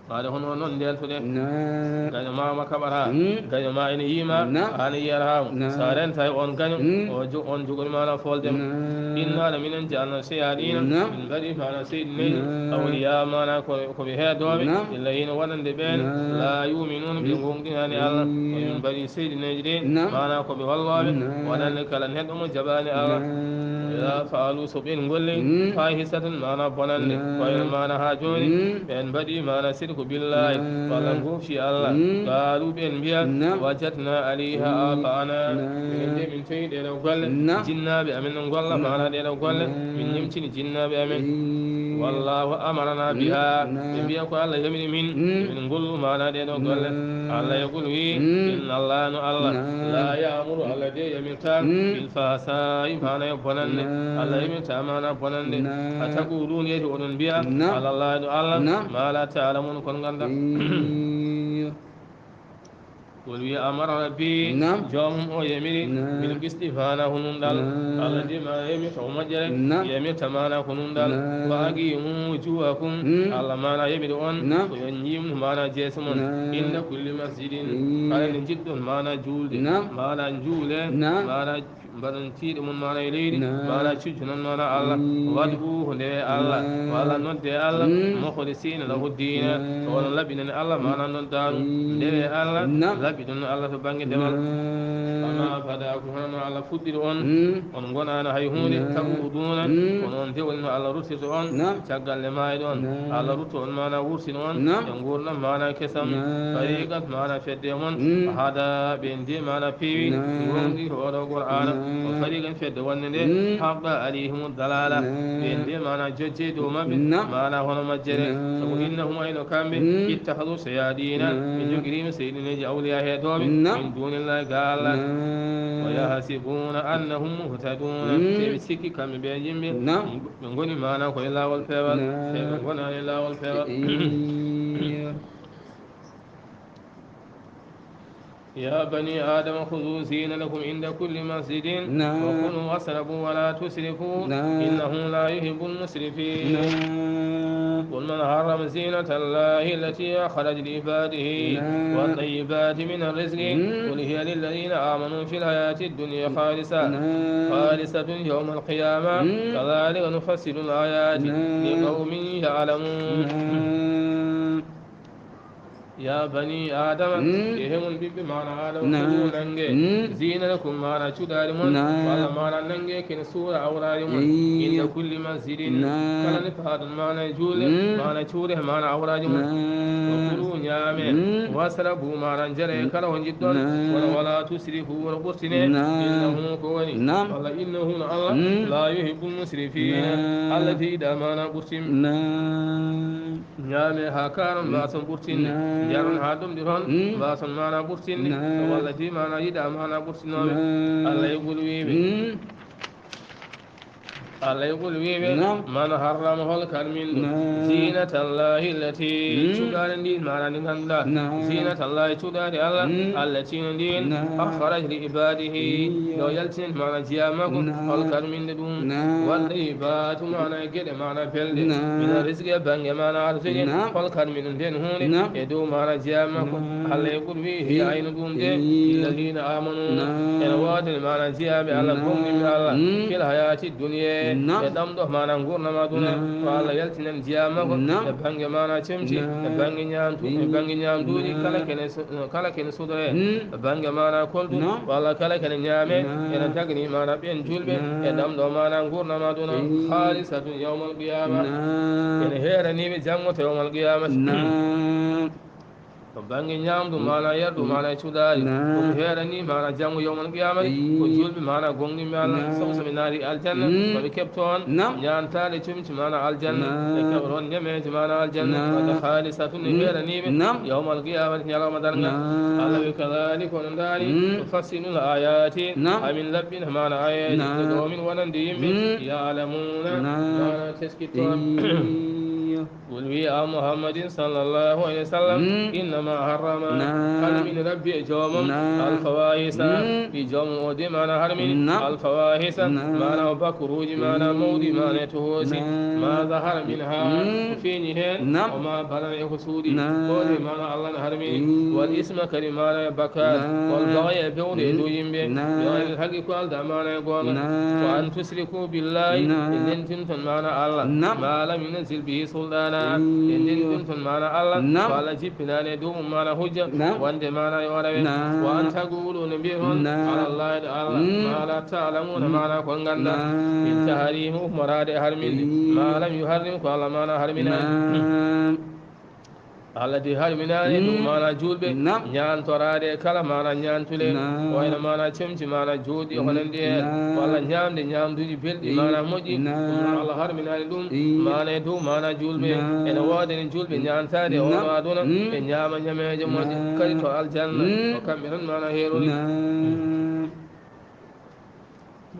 Ɓaade hono noon ndentoɗen. Naam. Gaño ma ma kaɓata. Mm. Gaño ma ene yiima. Naam. Aan yiyata mo. Naam. So a renta e on gaño, mm, o jo-, on jogori maana folde ma. Naam. Inna, minen, ja'alna shayaɗina, naam, min mbaɗi maana seyɗineeji, naam, awliya, maana ko, ko ɓe heedooɓe, naam, lilladina, wonande ɓeen, naam, laa yu'minuuna, ɓe, mm, goongɗinaani Allah. Mm. Ko min mbaɗi seyɗineeji de, naam, maana ko ɓe wallooɓe, naam, wonande kala neɗɗo mo jaɓaani Allah. Naam. Wa iza fa'alu, so ɓeen ngolli, mm, fahishatan, maana bonannde, naam, ko en maana haa jooni, mm, ɓeen mbaɗi maana sirku billahi, naam, walla ngufci Allah, mm, qaalu, ɓeen mbiya, naam, wajadna alayha, mm, aba'ana, naam, minen de min tawi ɗee ɗoo golle, naam, jinnaaɓe amen no ngolla, naam, maana ɗee ɗoo golle, naam, min ñemtini jinnaaɓe amen. Mm. Wallahu amarana, mm, biha, naam, ɓe mbiya ko Allah yamiri min, mm, min ngollu maana ɗee ɗoo golle. Naam. Allah yaqulu wi, mm, inna Allah, no Allah, naam, la ya'muru, Allah de yamirta, mm, bil fahsaa'i, maana e bonannde. Naam. Allah yamirta maana bonannde. Naam. Ataquluuna, yeti oɗon mbiya, naam, ala Allahi, ɗo Allah, naam, ma la ta'lamuuna, kon nganndaa. Iyo. Qul, wiya, amara rabbi, naam, joomum o yamiri, naam, bil qisti, maana ko nunɗal. Naam. Allah de maana yamirta ko moƴƴere, naam, yamirta maana ko nunɗal. Naam. Wa aqimu wujuhakum, mm, Allah maana yamiri on, naam, ko yo on ñiimnu maana jeese mon, naam, inda kulli masjidin, mm, kala nde njiɗɗon maana juulde, naam, maana njuule, naam, maana mbaɗon tiiɗe mon maana e leydi, naam, maana cujjo non maana Allah. Mm. Wad'uuhu, ndewe Allah, naam, walla nodde Allah, mm, mukhlisin lahu diina, naam, ko onon laɓɓinani Allah maana noddaandu. Mm. Ndewe Allah, naam, laɓɓiɗon Allah to bannge demal. Naam. Kama bada'akum, hono no Allah fuɗɗiri on, mm, on ngonaano hay huunde, naam, ta'uuduuna, mm, kono on de woni no Allah ruttirta on, naam, caggal nde maayɗon. Naam. Allah rutto on maana wurtina on, naam, e nguurndam maana kesam. Naam. Fariqan, maana fedde mon, mm, hada, ɓeen de maana peewi, naam, goongɗi ko oo ɗoo Qur'aana. Naam. Wa fariqan, fedde wonnde nde, mm, haqqa alayhimu dalaala, naam, ɓeen de maana jojje dow maɓɓe, naam, maana hono majjere. Naam. Sabu innahum, ayno kamɓe, mm, ittakhadu shayaɗina, naam, ɓe njogiriima seyɗineeji awliya heedooɓe, naam, min dunillahi, ga Allah. Naam. Wa yahsabuna annahum muhtaduna, mm, ɓe sikki kamɓe ɓe yimɓe, naam, ɓe ngoni maana ko e laawol peewal, naam, ɓe ngonaani e laawol peewal. Iyo. يا بني آدم خذوا زينتكم عند كل مسجد. نعم. وكلوا واشربوا ولا تسرفوا. نعم. إنه لا يحب المسرفين. نعم. قل من حرم زينة الله التي أخرج لعباده. نعم. والطيبات من الرزق. مم. قل هي للذين آمنوا في الحياة الدنيا خالصة. نعم. خالصة يوم القيامة. مم. كذلك نفصل الآيات. نعم. لقوم يعلمون. نعم. يا بني آدم. مم. E hemon ɓiɓɓe maana Adama. نعم. Kulu nange. مم. زينتكم maana cuɗaari mon. نعم. Walla maana nange ken suura awraari mon. إي. عند كل مسجد. نعم. Kala nde paaɗon maana e juulde. مم. Maana cuure maana awraaji mon. نعم. وكلوا ñaame. مم. واشربوا maana njare. مم. Kala ko njiɗɗon. نعم. Kono ولا تسرفوا wona ɓurtine. نعم. إنه ko woni. نعم. Walla إنه no Allah. مم. لا يحب المسرفين. نعم. Allah de yiɗaa maana ɓurtin. نعم. Ñaame haa kaaron, mm, mbaason ɓurtinde. Naam. Njaron haa ɗomɗiron, mm, mbaason maana ɓurtinde. Naam. Walla de maana yiɗaa maana ɓurtinooɓe. Naam. Allah e ngol wiiɓe. Mm. Allah e ngol wiiɓe. Naam. Man harrama hol karminɗo. Naam. Zinatallahi allati, mm, cuɗaari ndi maana ndi ngannduɗaa. Naam. Zinatallahi cuɗaari Allah. Mm. Allati no ndin. Naam. Akhraj li ibadihi. Iyo. Yo yaltinen maana jeyaa makko. Naam. Hol karminɗo ɗum. Naam. Wal tayyibatu maana e geɗe maana belɗe. Naam. Mina rizqi e bannge maana arsuji. Naam. Hol karminɗo nden huunde. Naam. E dow maana jeyaa makko. Naam. Allah e ɓuri wi hiya ayno ɗum de. Iyo. Lilladina amanu. Naam. Ene woodani maana jeyaaɓe Allah, naam, gomɗinɓe Allah. Mm. Fil hayati dunya. Naam. E ɗam ɗo maana ngurnama aduna. Naam. Ko Allah yaltinan jeyaa makko. Naam. E bannge maana cemti. Naam. E bannge ñaamtu. E bannge ñaamduuji. Naam. Kala kene so-, kala kene sudore. Mm. Bannge maana koldu, naam, walla kala kene ñaame, naam, ene dagni maana ɓen julɓe, naam, e ɗam ɗo maana ngurnama aduna, mm, khalisatun yawmal qiyama. Naam. Ene heeraniɓe janngo to yawmal qiyamati. Naam. Ko bannge ñaamdu, mm, maana yardu, mm, maana cuɗaari. Naam. Ɗum heerani maana janngo yawmal qiyamati, ko, eyi, julɓe maana gomɗinɓe Allah, naam, sabu so ɓe naati aljanna, mm, ko ɓe keɓ toon, naam, ñaantaade comci maana aljanna, naam, ɓe keɓa toon ñameeje maana aljanna. Naam. Wadde khalisatun, mm, heeraniɓe, naam, yawmal qiyamati, ñalawma darngal. Naam. Allah wi kadhalika, kono ndaari, mm, nufassilu l ayati, naam, amin laɓɓina maana ayaji, naam, ɗo min wonande yimɓe, mm, ya'lamuna, naam, maana teskittooɓe. Iyo. Qul wi a Muhammadin sallallahu alayhi wa sallam, mm, innama harrama, naam, harmini rabbi e joomum, naam, alfawahisa, mm, wi joomum o de maana harmini, naam, alfawahisa, naam, maana o bakkuruuji, maana, mm, mawɗi, maana e tohoosi, naam, ma zahara minha, mm, ko feeñi heen, naam, o ma batana e ko suuɗi, naam, ko de maana Allah na harmini, mm, wal isma kadi maana e bakkaat, naam, wal bagya e bewɗe e dow yimɓe, naam, bi ghayril haqqi ko alda maana e goonga, naam, wa an tushriku billahi, naam, e ndendinton maana Allah, naam, ma lam yunzil bihi sultana, iyo, e ndendinton maana Allah, naam, ko Allah jippinaani e dow mum maana hujja, naam, wonde maana yo o rewe, naam, wa an taqulu, no mbiye on, naam, ala Allahi ɗo Allah, mm, ma la ta'lamuna, mm, maana ko ngannda, naam, bi tahrimi, ummorade e harminde, iyo, ma lam yuharrim, ko Allah maana harminaani. Naam. Allah de harminaani ɗum, mm, maana juulɓe, naam, ñaantoraade e kala maana ñaantule, naam, wayno maana comci, maana jooɗi, mm, ko nanndi heen, naam, walla ñaamde ñaamduuji belɗi, i, maana moƴƴi, naam, ɗum Allah harminaani ɗum, i, maana e dow maana juulɓe, naam, ene woodani juulɓe ñaantaade, naam, oɗo aduna, mm, ɓe ñaama ñameeje moƴƴe, naam, kadi to aljanna, mm, ko kamɓe tan maana heerori. Naam.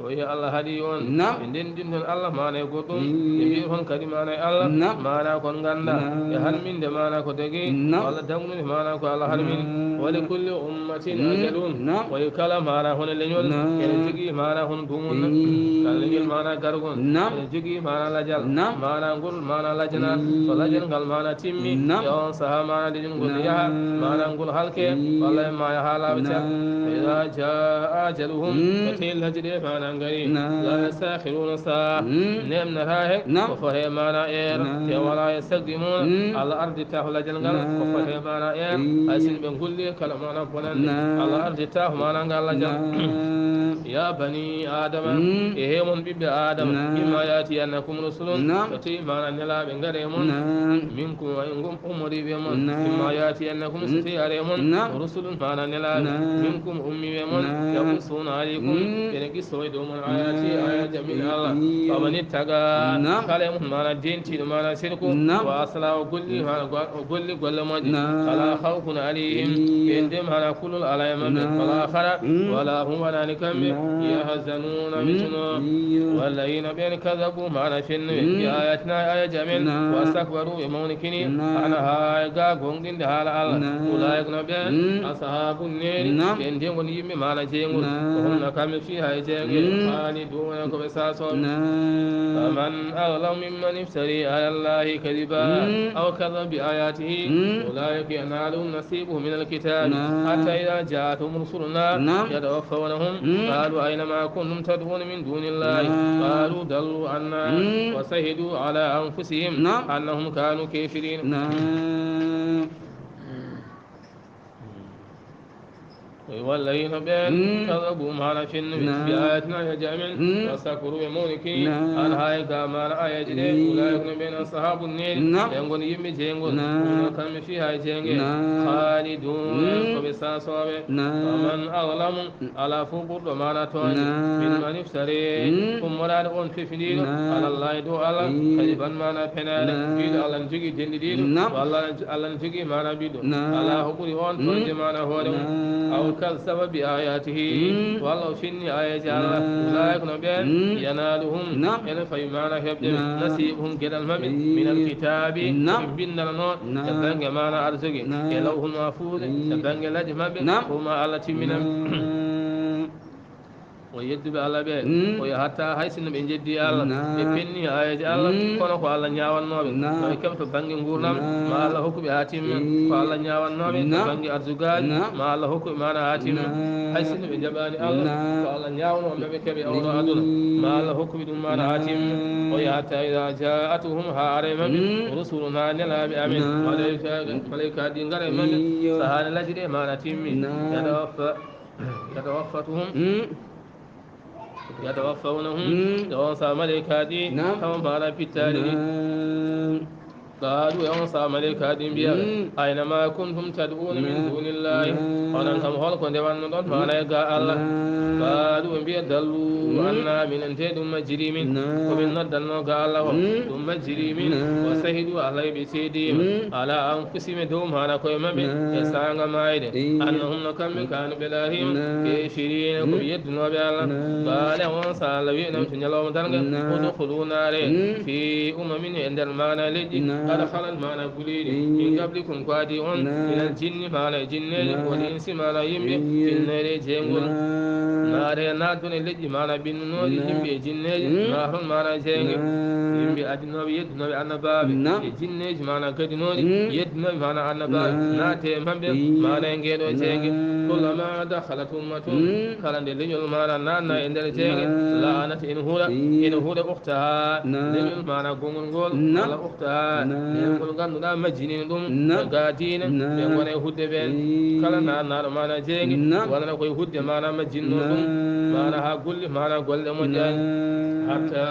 O wiya Allah haɗi on, naam, ɓe ndendinton Allah maana e goɗɗum, mm, ɓe mbiya on kadi maana e Allah, naam, maana kon ngannda, naam, e harminde maana ko dagi, naam, walla dagnude maana ko Allah harmini. Naam. Wa li kulli ummatin, naam, ajalun. Naam. Wayi kala maana hono leñol, naam, ene jogii maana hono duumun. Mm. Kala leñol maana gargol, naam, ene jogii maana lajal. Naam. Maana ngol maana lajana. Mm. So lajal ngal maana timmi, naam, e on saha maana leñol ngol, naam, yaha, maana ngol halke, mm, walla e maaya haa laaɓa cer. Naam. Fa iza jaa ajaluhum, mm, so tawi lajje ɗe maana ngari, naam, la yastakhiruna saa, mm, neemnataa he, naam, ko fotee maana eer, naam, te wala yastaqdimuna, mm, Allah arditaako lajal ngal, naam, ko fotee maana eer, mm, hay sinno ɓe ngolli kala maana bonannde, naam, Allah arditaako maana ngal lajal. Naam. Ya bani Adama, mm, e he mon ɓiɓɓe Adama, naam, imma yatiyannakum rusulun, naam, so tawi maana nelaaɓe ngare e mon, naam, minkum, e ngum ummoriiɓe mon, naam, imma yatiyannakum, so, mm, tawi are e mon, naam, rusulun maana nelaaɓe, naam, minkum ummiiɓe mon, naam, yaqussuna alaykum, mm, ene qissoo e dow mon ayati, naam, ayaji amin Allah. Iyo. Faman ittaqa, naam, kala e mon maana dentiiɗo maana sirku, naam, wa aslaha, o golli, mm, maana go-, o golli golle moƴƴe, naam, fala khawfun alayhim, iyo, ɓen de maana kulol alaa e maɓɓe, naam, wala khara, mm, wala hum wanaani kamɓe, naam. يحزنون. Mm. Mituno. Iyo. والذين ɓen كذبوا maana fennuɓe. Mm. بآياتنا aya jamin. Naam. واستكبروا ɓe mawnikini. Naam. عنها ga gonɗinde haala Allah. Naam. أولئك no ɓen. Mm. أصحاب النار. Naam. Ɓen de woni yimɓe maana jeyngol. Naam. وهم no kamɓe فيها e jeyngol. Mm. خالدون ko ɓe saasoɓe. Naam. فمن أظلم ممن افترى على الله كذبا. Mm. أو كذب بآياته. Mm. أولئك ينالهم نصيبهم من الكتاب. Naam. حتى إذا جاءتهم رسلنا. Naam. يتوفونهم. Mm. قالوا أين ما كنتم تدعون من دون الله. Naam. قالوا ضلوا عنا. Mm. وشهدوا على أنفسهم. Naam. أنهم كانوا كافرين. Naam. والذين ɓen. Mm. كذبوا maana fennuɓe. Naam. بآياتنا aya jamin. Mm. واستكبروا ɓe mawnikini. Naam. عنها ga maana ayaji ɗe. Mm. أولئك no ɓen أصحاب النار. Naam. Ɓen ngoni yimɓe jeyngol. Naam. هم no kamɓe فيها e jeyngol. Naam. خالدون. Mm. Ko ɓe saasoɓe. Naam. فمن أظلم. Alaa fof ɓurɗo maana tooñde. Naam. ممن افترى. Mm. Ummoraade on fefindiiɗo. Naam. على الله dow Allah. Mm. كذبا maana penaale. Naam. Mbiɗo Allah ne jogii denɗiɗiiɗo. Naam. Ko Allah, Allah ne jogii maana ɓiɗɗo. Naam. Alaa ko ɓuri on tooñde. Mm. Maana hoore mum. Naam. أو كذب بآياته. Mm. Walla o fenni ayaji Allah. Naam. أولئك no ɓen. Mm. ينالهم. Naam. Ene fawi maana heɓde. Naam. نصيبهم geɗal maɓɓe. Mm. من الكتاب. Naam. Ɓe binndananoo. E bannge maana arsugi. Naam. E lawhul mahfuude. Mm. E bannge laaji maɓɓe. Naam. Ko ma Allah timminan. Naam. O yedduɓe Allah ɓe. Mm. O yo hatta hay sinno ɓe njeddi Allah. Naam. Ɓe penni ayaji Allah. Mm. Kono ko Allah ñaawannooɓe. Naam. No ɓe keɓta bannge nguurndam. Naam. Ma Allah hokku ɓe haa timma. Mm. Ko Allah ñaawannooɓe. Naam. Bannge arzugaaji. Naam. Ma Allah hokku ɓe maana haa timma. Naam. Hay sinno ɓe njaɓaani Allah. Naam. Ko Allah ñaawanoo maɓɓe keɓe oɗo aduna. Mm. Ma Allah hokku ɓe ɗum maana haa timma. Naam. O yo hatta إذا جاءتهم haa ara e maɓɓe. Mm. رسلنا nelaaɓe amen. Naam. Malaika, malaika ɗi ngara e maɓɓe. Iyo. Sahaa ne laaji ɗe maana timmi. Naam. Yatawaffa, yatawaffatuhum. Mm. Yatawaffawnahum. Mm. E on sahaa malaika ɗi. Naam. Tawa maana pittaali ɗi. Naam. Qaalu e on sahaa malaika ɗi mbiya. Mm. Ayna ma kuntum tad'una min dunillahi. Naam. Onon kam hol ko ndewannoɗon maana e ga Allah? Naam. Qaalu ɓe mbiya dallu. Mm. Anna minen te ɗum majjiri min. Naam. Ko min noddanno ga Allah o. Mm. Ɗum majjiri min. Naam. Wa shahidu Allah ɓe seedima. Mm. Ala anfusihim dow maana koye maɓɓe. Naam. E saanga maayde. Iyo. Annahum no kamɓe kanu ɓe laarima. Naam. Kafirina ko ɓe yeddunoɓe Allah. Naam. Qala on sahaa Allah wi'nam to ñalawma darnga. Naam. Udkhulu naare. Mm. Fi umamin e nder maana leƴƴi. Naam. Qad khalat maana guliiɗi. Mm. Min qablikum ko adi on. Naam. Minal jinni maana e jinneeji. Naam. Wal insi maana yimɓe. Mm. Finneere e jeengol. Naam. Naare naatdon e leƴƴi maana binnunooɗi. Naam. Yimɓe e jinneeji. Mm. Naarun maana jeenge. Naam. Yimɓe adinooɓe yeddunooɓe annabaaɓe. Naam. E jinneeji maana gadinooɗi. Mm. Yeddunooɓe maana annabaaɓe. Naam. Naate e maɓɓe. Mm. Maana e ngeeɗo jeenge. Naam. Kullama dakhalat ummatun. Mm. Kala nde leñol maana naatna e nder jeenge. Naam. La'anat ene huɗa. Mm. Ene huɗa ukhtaha. Naam. Leñol maana gongol ngol. Naam. Walla ukhtaha. Naam. Leñol ngol ngannduɗaa majjinino ɗum. Naam. Ɓe ga diine. Naam. Ɓe ngona e hudde ɓeen. Mm. Kala naatnaaɗo maana jeenge. Naam. Wonana koye hudde maana majjinno ɗum. Naam. Maana haa golli maana golle moƴƴaani. Naam. Hatta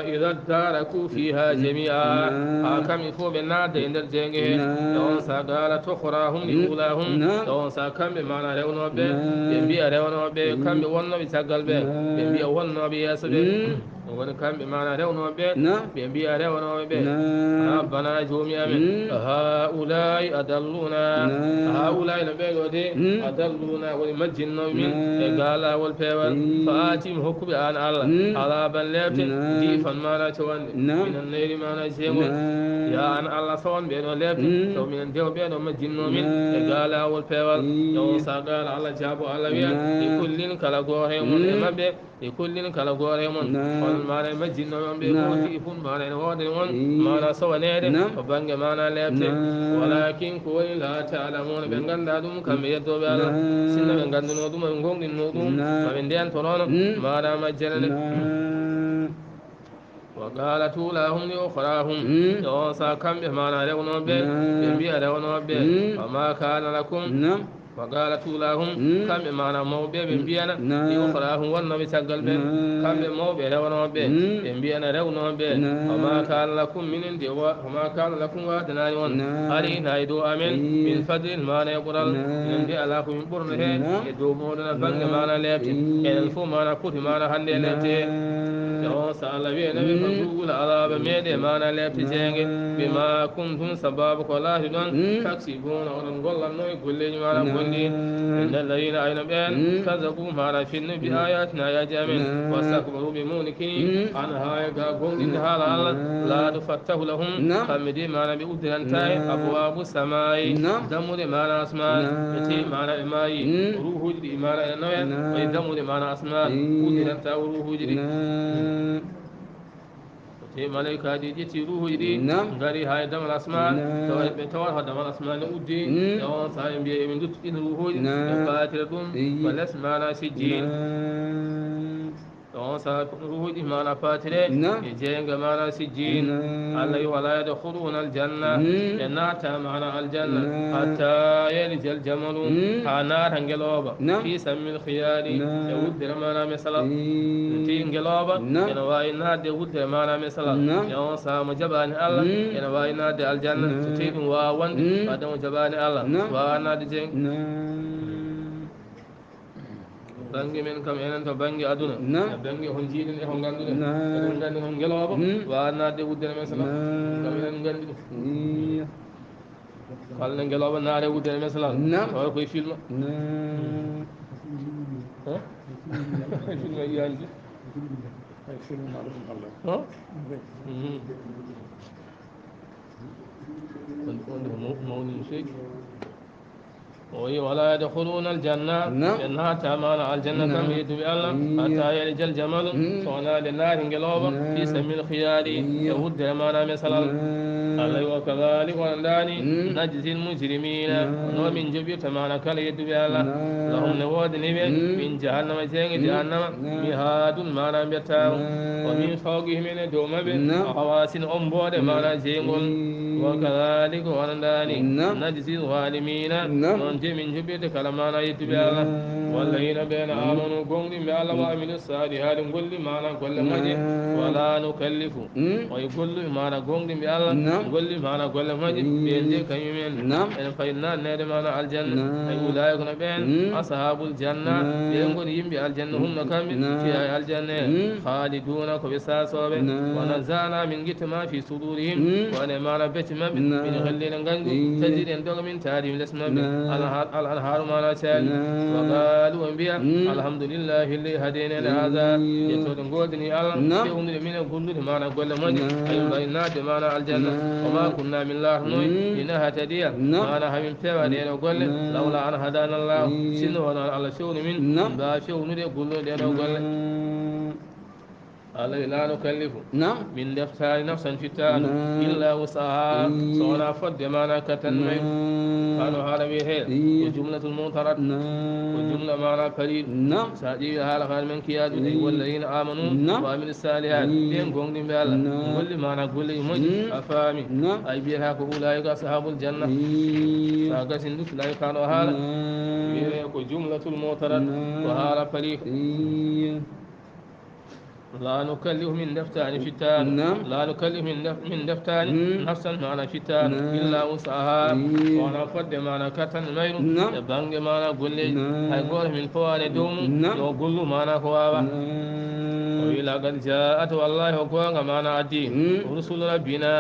idha daraku fiha jami'a. Naam. Haa kamɓe fof ɓe naatda e nder jeenge he. Naam. E on sahaa qala ukhrahum li ulahum. Naam. E on sahaa kamɓe maana rewnooɓe ɓe. Naam. Ɓe mbiya rewnooɓe ɓe, kamɓe wonnooɓe caggal ɓe. Naam. Ɓe mbiya wonnooɓe yeeso ɓe. Mm. Ɗum woni kamɓe maana rewnooɓe ɓe. Naam. Ɓe mbiya rewnooɓe ɓe. Naam. Rabbana joomi amen. Mm. Haula'i adalluna. Naam. Haula'i no ɓeeɗo de. Mm. Adalluna woni majjinnooɓe min. Naam. E ga laawol peewal. Mm. Fa atim hokkuɓe aan Allah. Mm. Azaban leebte. Naam. Di'fan maana cowande. Naam. Minan nayri maana jeegol. Naam. Ya aan Allah sowan ɓeeɗo leebte. Mm. Taw minen dew ɓeeɗo majjinnoo min. Naam. E ga laawol peewal. Mm. Taw sa gaala Allah jaabo Allah wiya. Naam. Li kullin kala gooto e mon e maɓɓe. Li kullin kala gooto e mon. Naam. Onon maana e majjinnooɓe on ɓe. Naam. Fof di'fun maana ene woodani on. Mm. Maana sowaneede. Naam. Ko bannge maana leebte. Naam. Walakin ko woni la ta'lamuna ɓe ngannda ɗum kamɓe yeddooɓe Allah. Naam. Sinno ɓe ngannduno ɗum, ɓe gonɗinno ɗum. Naam. Ma ɓe ndeentonono. Mm. Maana majjere nde. Naam. Wa qalat ulahum li ukhrahum. Mm. E on sahaa kamɓe maana rewnooɓe ɓe. Naam. Ɓe mbiya rewnooɓe ɓe. Mm. Wa ma kana lakum. Naam. Wa qalat ulahum. Mm. Kamɓe maana mawɓe ɓe mbiyana. Naam. Li ukhrahum wonnooɓe caggal ɓe. Naam. Kamɓe mawɓe rewnooɓe ɓe. Mm. Ɓe mbiyana rewnooɓe ɓe. Naam. Wa ma kana lakum minen de wa, wa ma kana lakum waadanaani on. Naam. Alayna e dow amen. Mm. Min fadlin maana e ɓural. Naam. Minen de alaa ko min ɓurno heen. Naam. E dow mooɗon a bannge maana leebte. Mm. Enen fof maana poti maana hannde e leebte. Naam. On sa Allah wi'ana ɓe, فذوقوا العذاب, meeɗe maana lepte jeenge, بما كنتم, sababu ko laati ɗon, تكسبون, oɗon gollanno e golleeji maana bonɗi. إن الذين, ayno ɓeen, كذبوا, maana fennu, بآياتنا, aayaaji amen, واستكبروا, ɓe mawnikini, عنها, e ga goongɗinde haala Allah, لا تفتح لهم, kamɓe de maana ɓe uddirantaa e, أبواب السماء, dammuɗe maana asmaan, ɓe tewi maana ɓe maayi, ruuhuuji ɗi maana ene nawa en, waɗi dammuɗe maana asmaan, uddirantaa o ruuhuuji ɗi. Ɓe tewi malaykaaji ƴetti ruuhuuji ɗi, ngari haa e damal asmaan, tawa ɓe tawa ko damal asmaan ne uddi, e on sahaa ɓe mbiya eɓe nduttu ɗin ruuhuuji, ɓe paatira ɗum ko les maana sijjiin. E on sahaa ruuhuuji maana paatire e jeynge maana sijjiin. Allah wi, ولا يدخلون الجنة, ɓe naata maana aljanna, حتى يلج الجمل, haa naata ngelooba, في سم الخياط, e wuddere maana mesalal. Ti ngelooba ene waawi naatde wuddere maana mesalal. E on sahaa mo jaɓaani Allah ene waawi naatde aljanna. So tawi ɗum waawaa wonde, wadde mo jaɓaani Allah, waawaa naatde jeynge. Bannge men kam, enen to bannge aduna, e bannge ko njiiɗen e ko ngannduɗen. Eɗen nganndi noon ngelooba waawaa naatde wuddere mesalal. Kam enen nganndi ɗum. Kala nde ngelooba naata e wuddere mesalal, tawa koye filma. He? Filma yiyaani de. Ay, filma ma ɗum Allah. He? Mhm. On, on ko maw-, mawni no feewi. O wi, ولا يدخلون الجنة, ɓe naata maana aljanna, kamɓe yettuɓe Allah, حتى يلج الجمل, so wonaa nde naati ngelooba, في سم الخياط, e wuddere maana mesalal. Allah wi, وكذلك, wano ɗaani, نجزي المجرمين, no min joɓirta maana kala yettuɓe Allah. لهم, ne woodani ɓe, من جهنم, jeynge jahannama, مهاد, maana mbettaawo, ومن فوقهم, e dow maɓɓe, غواش, ommbooɗe maana jeyngol. وكذلك, wano ɗaani, نجزي الظالمين, noon de min joɓirta kala maana yettuɓe Allah. والذين, ɓeen, آمنوا, goongɗinɓe Allah, وعملوا الصالحات, golli maana golle moƴƴe. ولا نكلف, oye golluɓe maana goongɗinɓe Allah, golli maana golle moƴƴe, ɓeen de kañum en ene fay naatneede maana aljanna. Ay, أولئك, no ɓeen, أصحاب الجنة, ɓeen ngoni yimɓe aljanna, هم, no kamɓe, فيها, e aljanna he, خالدون, ko ɓe saasooɓe. ونزعنا, min ngitta ما في صدورهم, ko woni e maana becce maɓɓe, من غل, ngañgu, تجري, ene doga, من تحتهم, les maɓɓe, الأنهار, maana caali. وقالوا, ɓe mbiya, الحمد لله الذي هدانا لهذا, yettooɗe ngoodani Allah, fewnude min e gollude maana golle moƴƴe, ay, mbaawi naatde maana aljanna. وما كنا, min laatanoy, لنهتدي, maana hamin pewa ɗee ɗoo golle, لولا أن هدانا الله, sinno wonaa Allah fewnu min, min mbaawa fewnude gollude ɗee ɗoo golle. Allah wi, لا نكلف, min ndeftaani, نفسا, fittaandu, إلا وسعها, so wonaa fodde maana kattan mum en. Kano haala wiyetee ko جملة مغترض, ko jumla maana pariiɗo. So a ƴeewi haala kano men kiyaaɗo, ay, والذين آمنوا وعملوا الصالحات, ɓeen goongɗinɓe Allah, golli maana golleeji moƴƴi, a faami. Ay, mbiyata ko أولئك أصحاب الجنة. So a gasii ɗum, so a ƴeewi kano haala, wiyetee ko جملة مغترض, ko haala pariiɗo. لا نكلف, min ndeftaani, fittaandu. لا نكلف, min ndef-, min ndeftaani, نفسا, maana fittaandu, إلا وسعها, so wonaa fodde maana kattan mayru, e bannge maana golleeji. Hay gooto min fawaani e dow mum, yo gollu maana ko waawaa. O wi, لقد جاءت, wallaahi ko goonga, maana addii, رسل ربنا,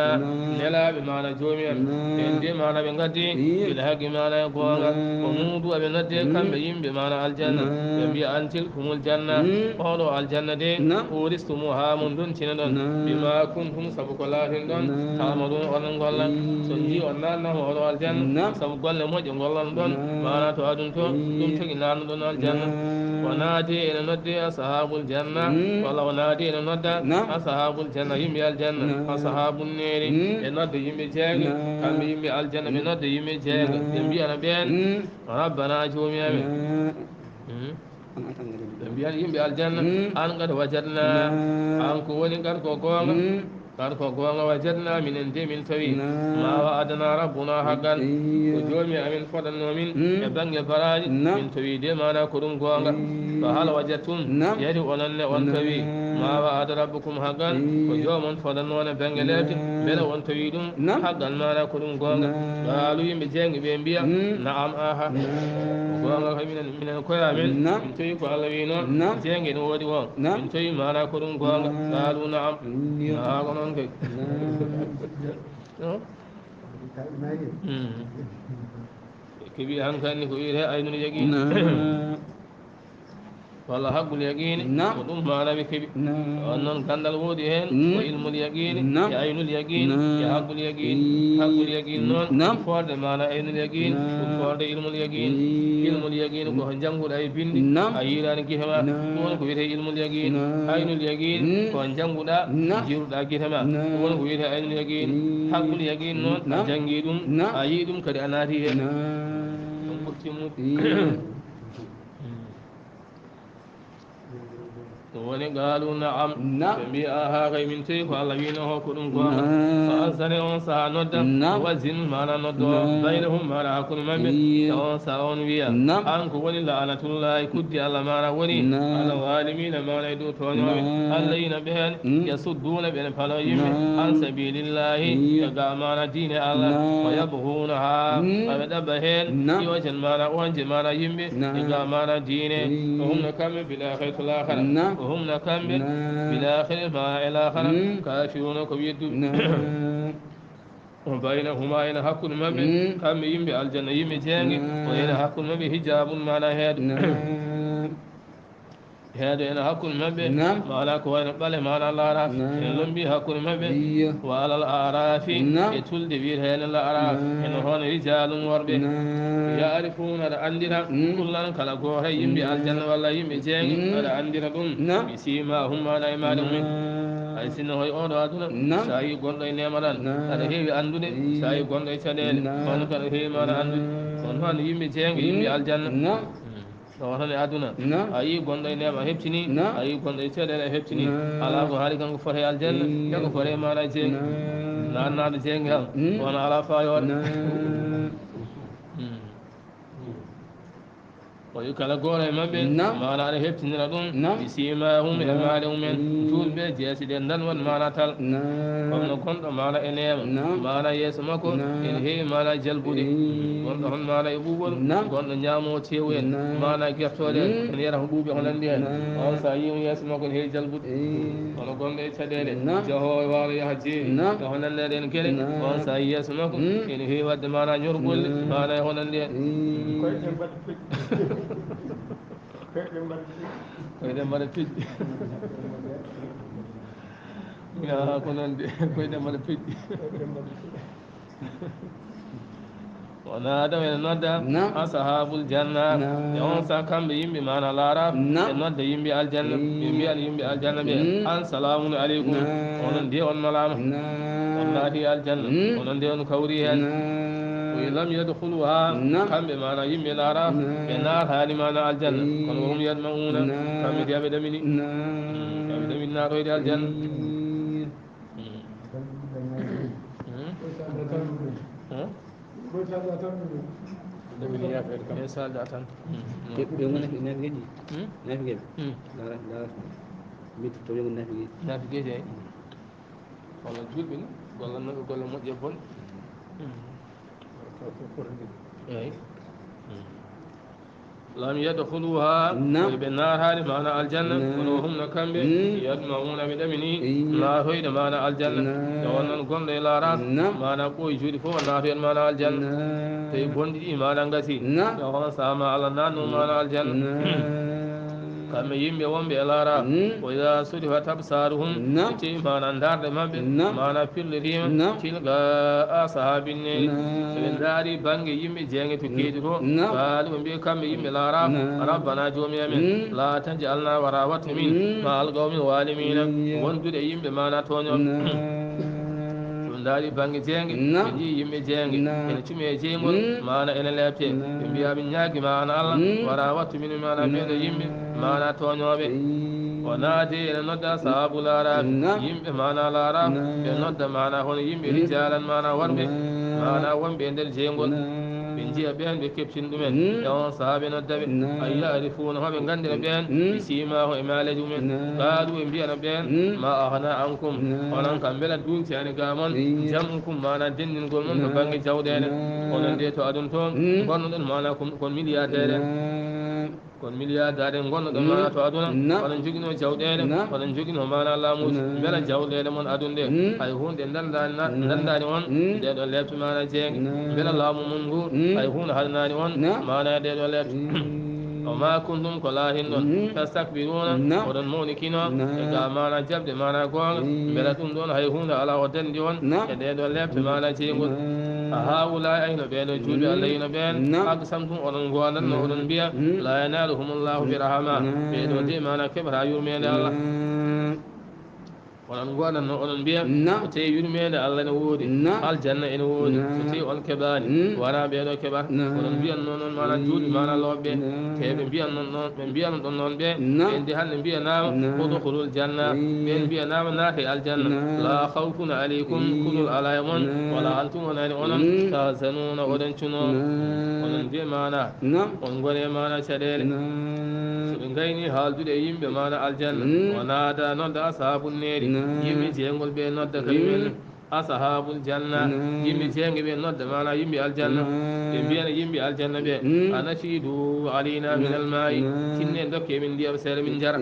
nelaaɓe maana Joomi amen. Ɓeen de maana ɓe ngaddi, بالحق, maana e goonga. ونودوا, aɓe nodde, kamɓe yimɓe maana aljanna. Ɓe mbiya, أن تلكم الجنة, oɗo aljanna de, أورثتموها, mo ndontinoɗon. بما كنتم, sabu ko laatinɗon, تعملون, oɗon ngolla. So njii on naatnaama oɗo aljanna, sabu golle moƴƴe ngollanoɗon, maana to aduna to, ɗum tagi naatnuɗon aljanna. ونادي, ene nodde, أصحاب الجنة, walla ونادي, ene nodda, أصحاب الجنة, yimɓe aljanna, أصحاب النار, e nodde yimɓe jeynge, kamɓe yimɓe aljanna, ɓe nodde yimɓe jeynge, ɓe mbiyana ɓeen, ربنا, Joomi amen. Ɓe mbiyana yimɓe aljanna, أن قد وجدنا, an ko woni قد ko goonga, قد ko goonga, وجدنا, minen de min tawi, ما وعدنا ربنا حقا, ko Joomi amen fodannoo min e bannge baraaji, min tawi de maana ko ɗum goonga. فهل وجدتم, yari onon ne on tawi, ما وعد ربكم حقا. Ko joomon fodannoone bannge leeɓde, mbele on tawi ɗum haqqan, maana ko ɗum goonga. Qaalu, yimɓe jeeynge ɓe mbiya, naam, aha. Ko goonga kay, minen, minen koye amen, min tawi ko Allah wi noon, jeeynge no woodi o. Min tawi maana ko ɗum goonga. Qaalu, naam. Haa ko noon kay. No? Mm. Keɓi hankandi ko wiyetee aynul yaqiin. Walla haqqul yaqiini, ko ɗum maana ɓe keɓi. On noon, ganndal woodi heen, ko ilmul yaqiini, e aynul yaqiini, e haqqul yaqiini. Haqqul yaqiini noon, ɗum foorde maana aynul yaqiini, ɗum foorde ilmul yaqiini. Ilmul yaqiini ko ko njannguɗaa e binndi, a yiilaani gite ma. Ɗum woni ko wiyetee ilmul yaqiini. Aynul yaqiini ko ko njannguɗaa, njiiruɗaa gite ma. Ɗum woni ko wiyetee aynul yaqiini. Haqqul yaqiini noon, a janngii ɗum, a yii ɗum, kadi a naati heen. Ɗum ɓurti mum. Ɗum woni, qaalu, naam. Ɓe mbiya, aha, kay min tawi ko Allah wiino ko, ko ɗum goonga. Fa azana, on sahaa nodda, muazzin, maana noddoowo, baynahum, maana hakkunde maɓɓe. E on sahaa on wiya, an ko woni la'natullahi, kuddi Allah maana woni, ala zaalimiina, maana e dow tooñooɓe. Alladhiina, ɓeen, yasudduuna, ɓe ene paloo yimɓe, an sabiilillaahi, e ga maana diine Allah, wa yabghuunahaa, aɓe ɗaɓɓa heen, iwajan, maana oonje, maana yimɓe, e ga maana diine. Wa hum, no kamɓe, bil aakhirati, laakhara. Wa hum, no kamɓe, bil aakhirati, maana e laakhara, kaafiruuna, ko wedduɓe. Wa baynahumaa, ene hakkunde maɓɓe, kamɓe yimɓe aljanna, yimɓe jeeynge, o ene hakkunde maɓɓe hijaabun, maana heedo. Heedo ene hakkunde maɓɓe, maana ko wayno ɓale, maana laara, ene lombi hakkunde maɓɓe. Wa alal a'raafi, e tulde wiyetee ene la'raaf, ene hono rijaalun, worɓe. Ya'rifuuna, aɗa anndira, kullan, kala gooto e yimɓe aljanna walla yimɓe jeeynge, aɗa anndira ɗum, bi siimaahum, maana e maale mumen. Hay sinno hoy oɗo aduna, so a yii gonɗo e neema ɗan, aɗa heewi anndude, so a yii gonɗo e caɗeele, on ko aɗa heewi maana anndude. Kono noon yimɓe jeeynge, yimɓe aljanna. Ɗo tan e aduna, a yii gonɗo e neema, a heɓtini, a yii gonɗo e caɗeele, a heɓtini. Alaa ko haali kanko fota e aljanna, kanko fota e maana jeeynge. Naannaaɗo jeeynge kam, kono alaa faayoore. O wi kala gooto e maɓɓe, maana aɗa heɓtinira ɗum, bi siimaahum, e maale mumen. Juulɓe jeesi ɗe ndan won maana tal. Kono gonɗo maana e neema, maana yeeso makko, ene heewi maana jalbuɗe. Gonɗo hon maana e ɓuuɓol, gonɗo ñaamo teewu en, maana gertooɗe en, ene yara ko ɓuuɓe ko nanndi heen. On so a yii mo yeeso makko ene heewi jalbuɗe. Kono gonɗo e caɗeele, jahoowo e waalo yaha jeeri, e ko nanndi heen geɗe, on so a yii yeeso makko ene heewi waɗde maana ñorɓolli, maana e ko nanndi heen. Koyɗe mbaɗa pijji. Yaa, ko noon de, koyɗe mbaɗa pijji. O naada, ene nodda ashaabul janna. E on saha kamɓe yimɓe maana laara, ɓe nodda yimɓe aljanna. Ɓe mbiya yimɓe aljanna ɓe, an salaamun aleykum. Onon de on malaama. On naati aljanna. Onon de on kawri heen. O wi lam yadkhuluha, kamɓe maana yimɓe laara, ɓe naataani maana aljanna. Kono wa hum yatma'una, kamɓe de aɓe ɗamini. Aɓe ɗamini naatoyde aljanna. Ɗamini yaafeede kam. E salda tan. Ɓe, ɓe ngoni naafigeeji. Naafigeeɓe. Laara, laara. Min to ɓe ngoni naafigeeji. Naafigeeji, eey. Walla juulɓe ni, golla no-, golla moƴƴi e bon. Eey. Lam yadkhuluha, ɓe naataani maana aljanna, kono hum no kamɓe, yatma'una, ɓe ɗamini, naatoyde maana aljanna. Nde wonnon gonɗo e laara, maana ɓooyi juuɗe fof o naatoyat maana aljanna. Tawi bonɗi ɗi maana ngasi. Nde hono saama Allah naatno maana aljanna. Kamɓe yimɓe wonɓe e laara, wa idha surifat absaruhum, so tawi maana ndaarɗe maɓɓe, maana firlitiima, tilqaa ashaabin naari, so ɓe ndaari bannge yimɓe jeeynge to keedi to, qaalu, ɓe mbiya kamɓe yimɓe laara, rabbana, joomi amen, la taj'alna, wata wattu min, ma'al qawmi zaalimiina, wondude e yimɓe maana tooñooɓe. So ɓe ndaari bannge jeeynge, ɓe njii yimɓe jeeynge ene cumi e jeeyngol, maana ene leepte. Ɓe mbiya, min ñaagi ma an Allah, wata wattu min maana ɓeeɗo yimɓe maana tooñooɓe. O naati ene nodda sahaabu laaraaɓe, yimɓe maana laaraaɓe, ɓe nodda maana hono yimɓe rijaalan maana worɓe, maana wonɓe e nder jeeyngol. Ɓe njiya ɓeen, ɓe keɓtin ɗumen. Mm. E on sahaa ɓe nodda ɓe. Naam. Ay ya'rifuunahum, ɓe nganndina ɓeen. Mm. Bi siimaahum, e maaleeji mumen. Naam. Qaaluu, ɓe mbiya ɓeen. Naam. Maa aghnaa ankum. Naam. Onon kam mbela duumtaani ga mon. Iya. Jam'ukum, maanaa denndingol mon to bannge jawɗeele. Naam. Onon de to aduna toon. Mm. Ngonnoɗon maanaa ko, ko milliardaire. Naam. Kon milliardaire ngonnoɗon maanaa to aduna, oɗon njoginoo jawɗeele, oɗon njoginoo maanaa laamuuji. Mbela jawɗeele mon aduna ɗe, hay huunde ndandaani na-, ndandaani on, ɗee ɗoo leeɓte maanaa jeeynge? Mbela laamu mon ngu, hay huunde haɗanaani on, maanaa ɗee ɗoo leeɓte? Wa maa kuntum, ko laatinɗon, tastakbiruuna, oɗon mawnikinoo, e ga maanaa jaɓde maanaa goonga. Mbela ɗum ɗoon hay huunde alaa o danndi on, e ɗee ɗoo leeɓte maanaa jeyngol? A haa'ulaa'i, ayno ɓee ɗoo juulɓe Allah yino ɓeen, aqsamtum, oɗon ngoondanno, oɗon mbiya, laa yanaaluhumullaahu bi rahma, ɓee ɗoo de maanaa keɓataa yurmeende Allah. Oɗon ngoondanno, oɗon mbiya, so tawii yurmeende Allah ene woodi, aljanna ene woodi, so tawii on keɓaani, wonaa ɓee ɗoo keɓata. Oɗon mbiyanno noon maanaa juulɓe maanaa looɓe ɓe, te ɓe mbiyanno noon, ɓe mbiyanno ɗon noon ɓe, ɓeen de hannde mbiyanaama, udkhulul janna, ɓeen mbiyanaama naatee aljanna, laa khawfun alaykum, kulol alaa e mon, wala antum, wonaa e onon, tahzanuuna, oɗon cunoo. Oɗon mbiya maanaa, on ngoni e maanaa caɗeele. So ɓe ngaynii haaldude e yimɓe maanaa aljanna, o naada nodda ashaabun neeri, yimɓe jeyngol ɓe nodda kañum en. Ashaabul janna, yimɓe jeeynge ɓe nodda maanaa yimɓe aljanna. Ɓe mbiyana yimɓe aljanna ɓe, anashidu alayna min almaa'i, tinne dokke min ndiyam seeɗa min njara.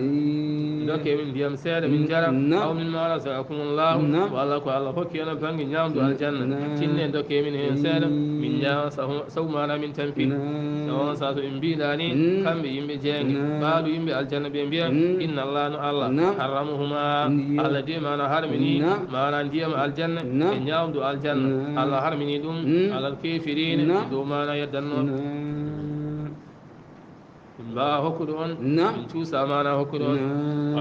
Dokke min ndiyam seeɗa min njara. Aw mimma razaqakumullahu, walla ko Allah hokki on bannge ñaamdu aljanna. Tinne dokke min heen seeɗa min ñaama, sabu, sabu maanaa min tampi. E on sahaa so ɓe mbiɗa ni, kamɓe yimɓe jeeynge, qaalu, yimɓe aljanna ɓe mbiya, inna Allah, no Allah, harramahuma, Allah de maanaa harmini maanaa ndiyam aljanna e ñaamdu aljanna. Allah harmini ɗum alal kaafiriina, e dow maanaa yeddannooɓe. Min mbaawaa hokkude on, min cuusaa maanaa hokkude on.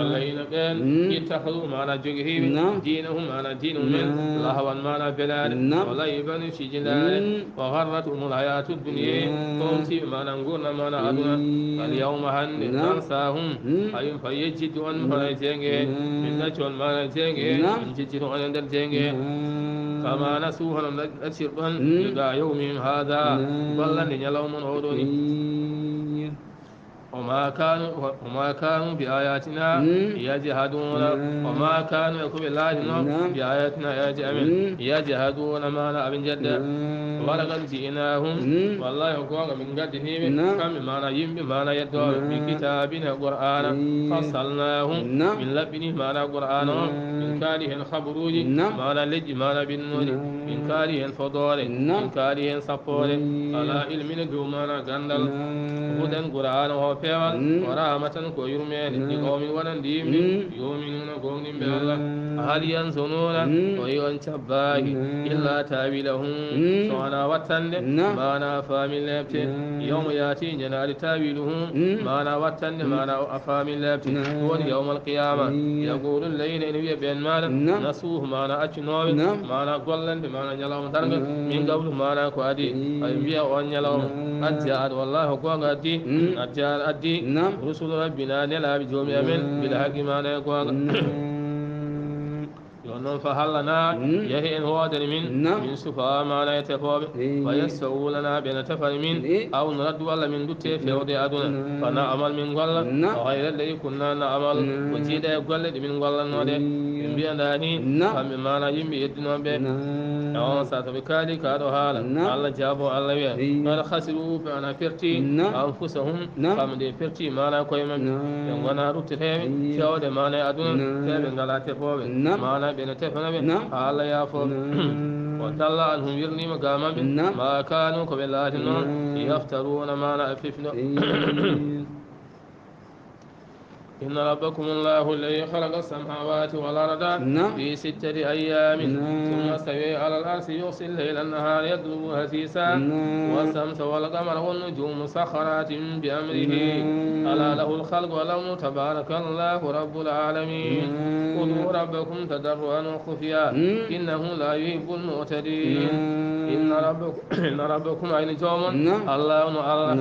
Alladhiina, ɓeen, ittakhadhu, maanaa jogiiɓe, diinahum, maanaa diina mumen, lahwan, maanaa belaale, wa la'iban, e fijilaare, wa gharrathumul hayatud dunya, fowtiiɓe maanaa nguurndam maanaa aduna. Al yawma, hannde, nansaahum, hay on fay yejjitde on hono e jeeynge, min ɗacca on maanaa jeeynge, min jejjita on e nder jeeynge. Kama nasuu, hono ɗaccirɗon, liqaa yawmihim haadha, ballande ñalawma mon oo ɗoo ni. Wa ma kaanu, wa ma kaanu bi ayatina yajhaduna. Wa ma kaanu, e ko ɓe laatinoo, bi ayatina, e aayeeji amen, yajhaduna, maanaa aɓe njedda. Wa laqad ji'nahum, wallahi ko goonga min ngaddinii ɓe, kamɓe maanaa yimɓe maanaa yeddooɓe, bi kitaabin, e Qur'aana, fassalnaahu, min laɓɓinii maanaa Qur'aana o, min kaali heen khabaruuji, maanaa leƴƴi maanaa ɓennooɗi, min kaali heen fodoore, min kaali heen sappoore, ala ilmin, e dow maanaa ganndal. Hudan, Qur'aana o peewal, wa rahmatan, ko yurmeende, li qawmin, wonande yimɓe, yu'minuuna, goongɗinɓe Allah. Hal yanzuruuna, o yi on cabbaaki, illa ta'wiilahu, so wonaa wattande maanaa faami leeɓte. Yawma ya'ti, ñande ari, ta'wiiluhu, maanaa wattande maanaa o a faami leeɓte. Woni yawmal qiyaama. Yaquulu alladhiina, ene wiya ɓeen maanaa, nasuuhu, maanaa accunooɓe maanaa gollande maanaa ñalawma darnga, min qablu, maanaa ko adii. Ay mbiya on ñalawma, qad jaa'at, wallahi ko goonga addi, qad jaa'at, addi, rusulu rabbina, nelaaɓe joomi amen, bil haqqi, maanaa e goonga. Yo noon, fa hal lanaa, yahi en woodani min, min shufa'aa, maanaa e tefooɓe, fa yashfa'u lanaa, ɓe na tefani min, aw nuraddu, walla min dutte feewde e aduna, fa na'mal, min golla, ghayra alladhi kunna na'mal, ko jiiɗa e golle ɗe min gollatnoo ɗe. Ɓe mbiya ndaa ni, kamɓe maanaa yimɓe yeddinooɓe ɓe. E on sahaa so ɓe kaali kaa ɗoo haala, Allah jaabo, Allah wiya, qad khasiru, ɓe ana perti, anfusahum, kamɓe de perti maanaa koye maɓɓe. Ɓe ngonaa rutteteeɓe feewde maanaa e aduna, te ɓe ngalaa tefooɓe. Maanaa ɓe na tefana ɓe, haa Allah yaafoo ɓe. Wa dalla anhum, wirniima ga maɓɓe, ma kaanu, ko ɓe laatinoo, yaftaruuna, maanaa e fefino. Inna rabbakumullahu alladhi khalaqa as-samawati wal arda fi sittati ayyamin thumma istawa ala al-arshi yughshi al-layla an-nahara yatlubuhu hasisan wash-shamsa wal qamara wan-nujuma musakhkharatin bi amrihi ala lahu al-khalqu wal amru tabarakallahu rabbul alamin. Ud'u rabbakum tadarruan wa khufya innahu la yuhibbul mu'tadin. Inna rabbakum, inna rabbakum, ayni joomon, Allah no Allah.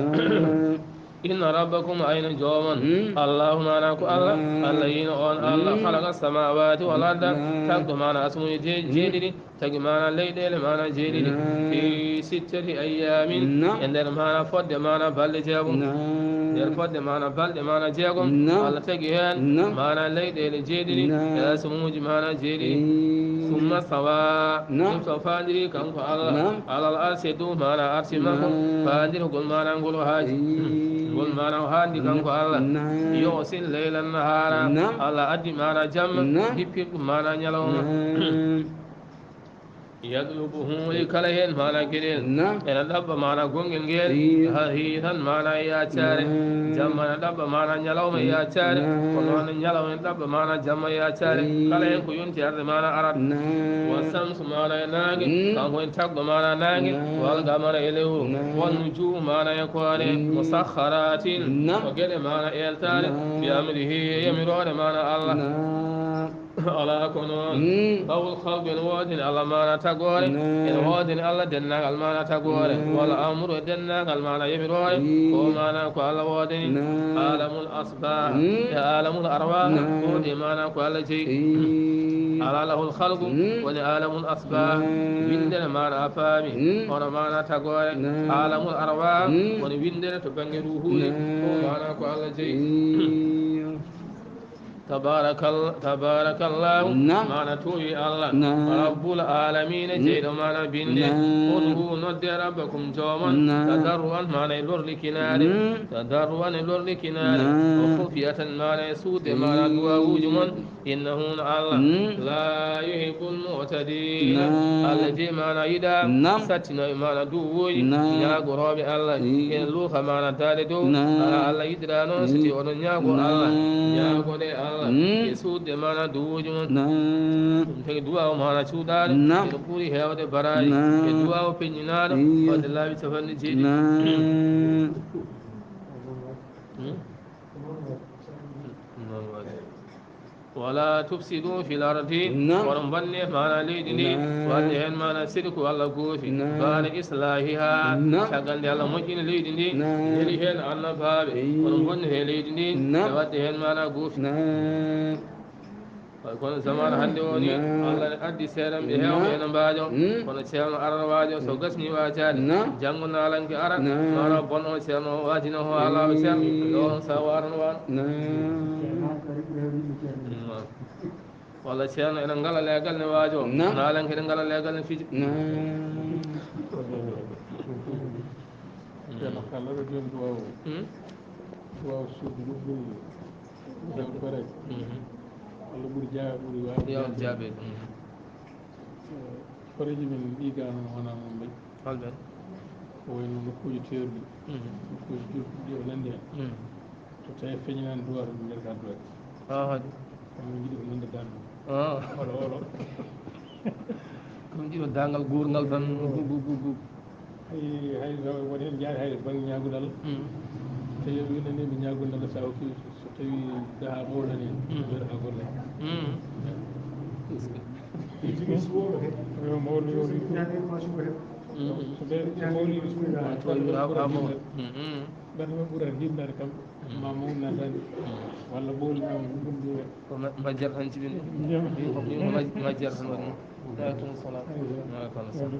Inna rabbakum, ayna joomon. Mm. Allahu, maana ko Allah. Mm. Allah yino on Allah. Mm. Khalaqa samawati wal arda. Mm. Tagɗo maana asumuji je-, mm, jeeɗiɗi. Tagi maana leyɗeele maana jeeɗiɗi. Mm. Fi sittati ayyamin. Mm. E nder maana fodde maana balɗe jeegom. Mm. Nder fodde maana balɗe maana jeegom. Mm. Allah tagi hen. Mm. Maana leyɗeele jeeɗiɗi. Mm. E asumuji maana jeeɗiɗi. Mm. Summa stawa. Naam. Ɗum so faandiri kanko Allah. Naam. Alal arsi dow maana arsi makko. Naam. Faandirgol maana ngol haaji. Ee. Ngol maana o haandi kanko Allah. Naam. Yughshi al-layla an-nahara. Naam. Allah addi maana jamma. Naam. Hippirɗum maana ñalawma. Naam. Yatlubuhu, e kala heen maana geɗel. Naam. Ena ɗaɓɓa maana gonngel ngel. Ee. Hahiisan, maana e yaacaare. Naam. Jamma ena ɗaɓɓa maana ñalawma e yaacaare. Naam. Kono noon ñalawma ena ɗaɓɓa maana jamma e yaacaare. Ee. Kala heen ko yonti arde maana arat. Naam. Wa shamsu, maana e naange. Mm. Kanko en tagɗo maana naange. Naam. Wal qamara, e lewru. Naam. Wan nujuumu, maana e koore. Mm. Musakhkharatin. Naam. Ko geɗe maana eeltaare. Naam. Bi amrihi, e yamiroore maana Allah. Naam. Alaa ko noon. Mm. Lahul khalqu, ene woodani Allah maana tagoore. Naam. Ene woodani Allah denndaangal maana tagoore. Naam. Wal amru, e denndaangal maana yamiroore. Mm. Ko maana ko Allah woodani. Naam. Alamul asbah. Mm. E alamul arwah. Naam. Ko ɗe maana ko Allah jeyi. Mm. Alaa lahul khalqu, mm, woni alamul asbah. Naam. Winndere maana a faami. Mm. Hono maana tagoore. Naam. Alamul arwah, mm, woni winndere to bannge ruuhuuji. Naam. Ko maana ko Allah jeyi. Mm. Tabarakal-, tabarakallahu, naam, maana toowi Allah. Naam. Rabbul alamina, mm, jeyɗo maana binde. Naam. Ud'u, nodde rabbakum joomon. Naam. Tadarruan, maana e lorlikinaare. Mm. Tadarruan, e lorlikinaare. Naam. Wa khufyatan, maana e suuɗde, maana, mm, duwawuuji mon. Innahu, no Allah, mm, la yuhibbul mu'tadin. Naam. Allah de maana yiɗa, naam, sattinooɓe maana duwawuuji, naam, ñaagorooɓe Allah. Mm. Ene luuka maana daade dow. Naam. Alaa, Allah yiɗiraa noon, so, mm, tawii oɗon ñaagoo Allah, naam, ñaagoɗee Allah, mm, e suuɗde maana duwawuuji mon. Naam. Ɗum tagi duwaaw maana cuuɗaare, naam, ene ɓuri heewde baraaji, naam, e duwaaw peññinaaɗo, iyo, waɗde laabi capanɗe jeeɗiɗi. Naam. Hmm? Naam, waɗde. Wala tufsidu fil ardi. Naam. Onon mbonne maana leydi ndi. Naam. Waɗde heen maana sirku walla goofi. Naam. Baada islahiha. Naam. Caggal nde Allah moƴƴini leydi ndi. Naam. Neli heen annabaaɓe. Eyi. Onon mbonne he leydi ndi. Naam. E waɗde heen maana goofi. Naam. Kono zamaanu hannde o ni, naam, Allah ne addi seeɗanɓe heewɓe, naam, ene mbaajo. Mm. Kono ceerno arano waajo, so, mm, gasni waajaade. Naam. Janngo naalanke ara, naam, maana bon o ceerno o waajino o alaa o ceerno. Mm. Ɗo on sa waarano waano. Naam. Naam. Walla ceerno ene ngala leegal ne waajo. Naam. Naalanke ene ngala leegal ne fija. Naam. Ceerno Kalla ɗo jooni duwaaw o. Hmm? Duwaaw suudu ndu ɓuri heewde bareeje. Mhm. Walla ɓuri jaa-, ɓuri waawde. Yo jaabe. Mhm. Eh, horeeji men ɗi gaano wonaa noon mbaɗi. Hol ɓen? Ko wayno nokkuuji teeruɗi. Mhm. Nokkuuji julɓe ɗi o nanndi heen. Mhm. So tawii feñinaani duwaaw, ɓe mbiyata ka duwaaw. Ah, haɗi. Kono min njiɗi ko nande daande. Ah. Olo, olo. Ɗum ɗiɗo daangal guurngal tan. Gu, gu, gu, gu. Hay, hay so woni heen jaari hay bannge ñaagudal. Mm. Tawi o winnani mi ñaagudal sa hokki, so tawi daha ɓowlani, mm, mbiyata ka golle. Mm. Tigi. Yo mawɗo yo ri. Mm. So ɓe, so mawɗo yo ri. Ma to yo ha, ha mawɗo. Mm, mm. Ɓernde mum ɓurata hiɓnade kam, mm, ma mawɗo natani, mm, walla ɓowli ma ɗum ɗum ɗum. Ko ma-, majjere tan jibini. Min ko, min ko maj-, majjere tan waɗi. Wa aleykum salam. Aywa. Wa aleykum salam. Aywa.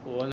Mm.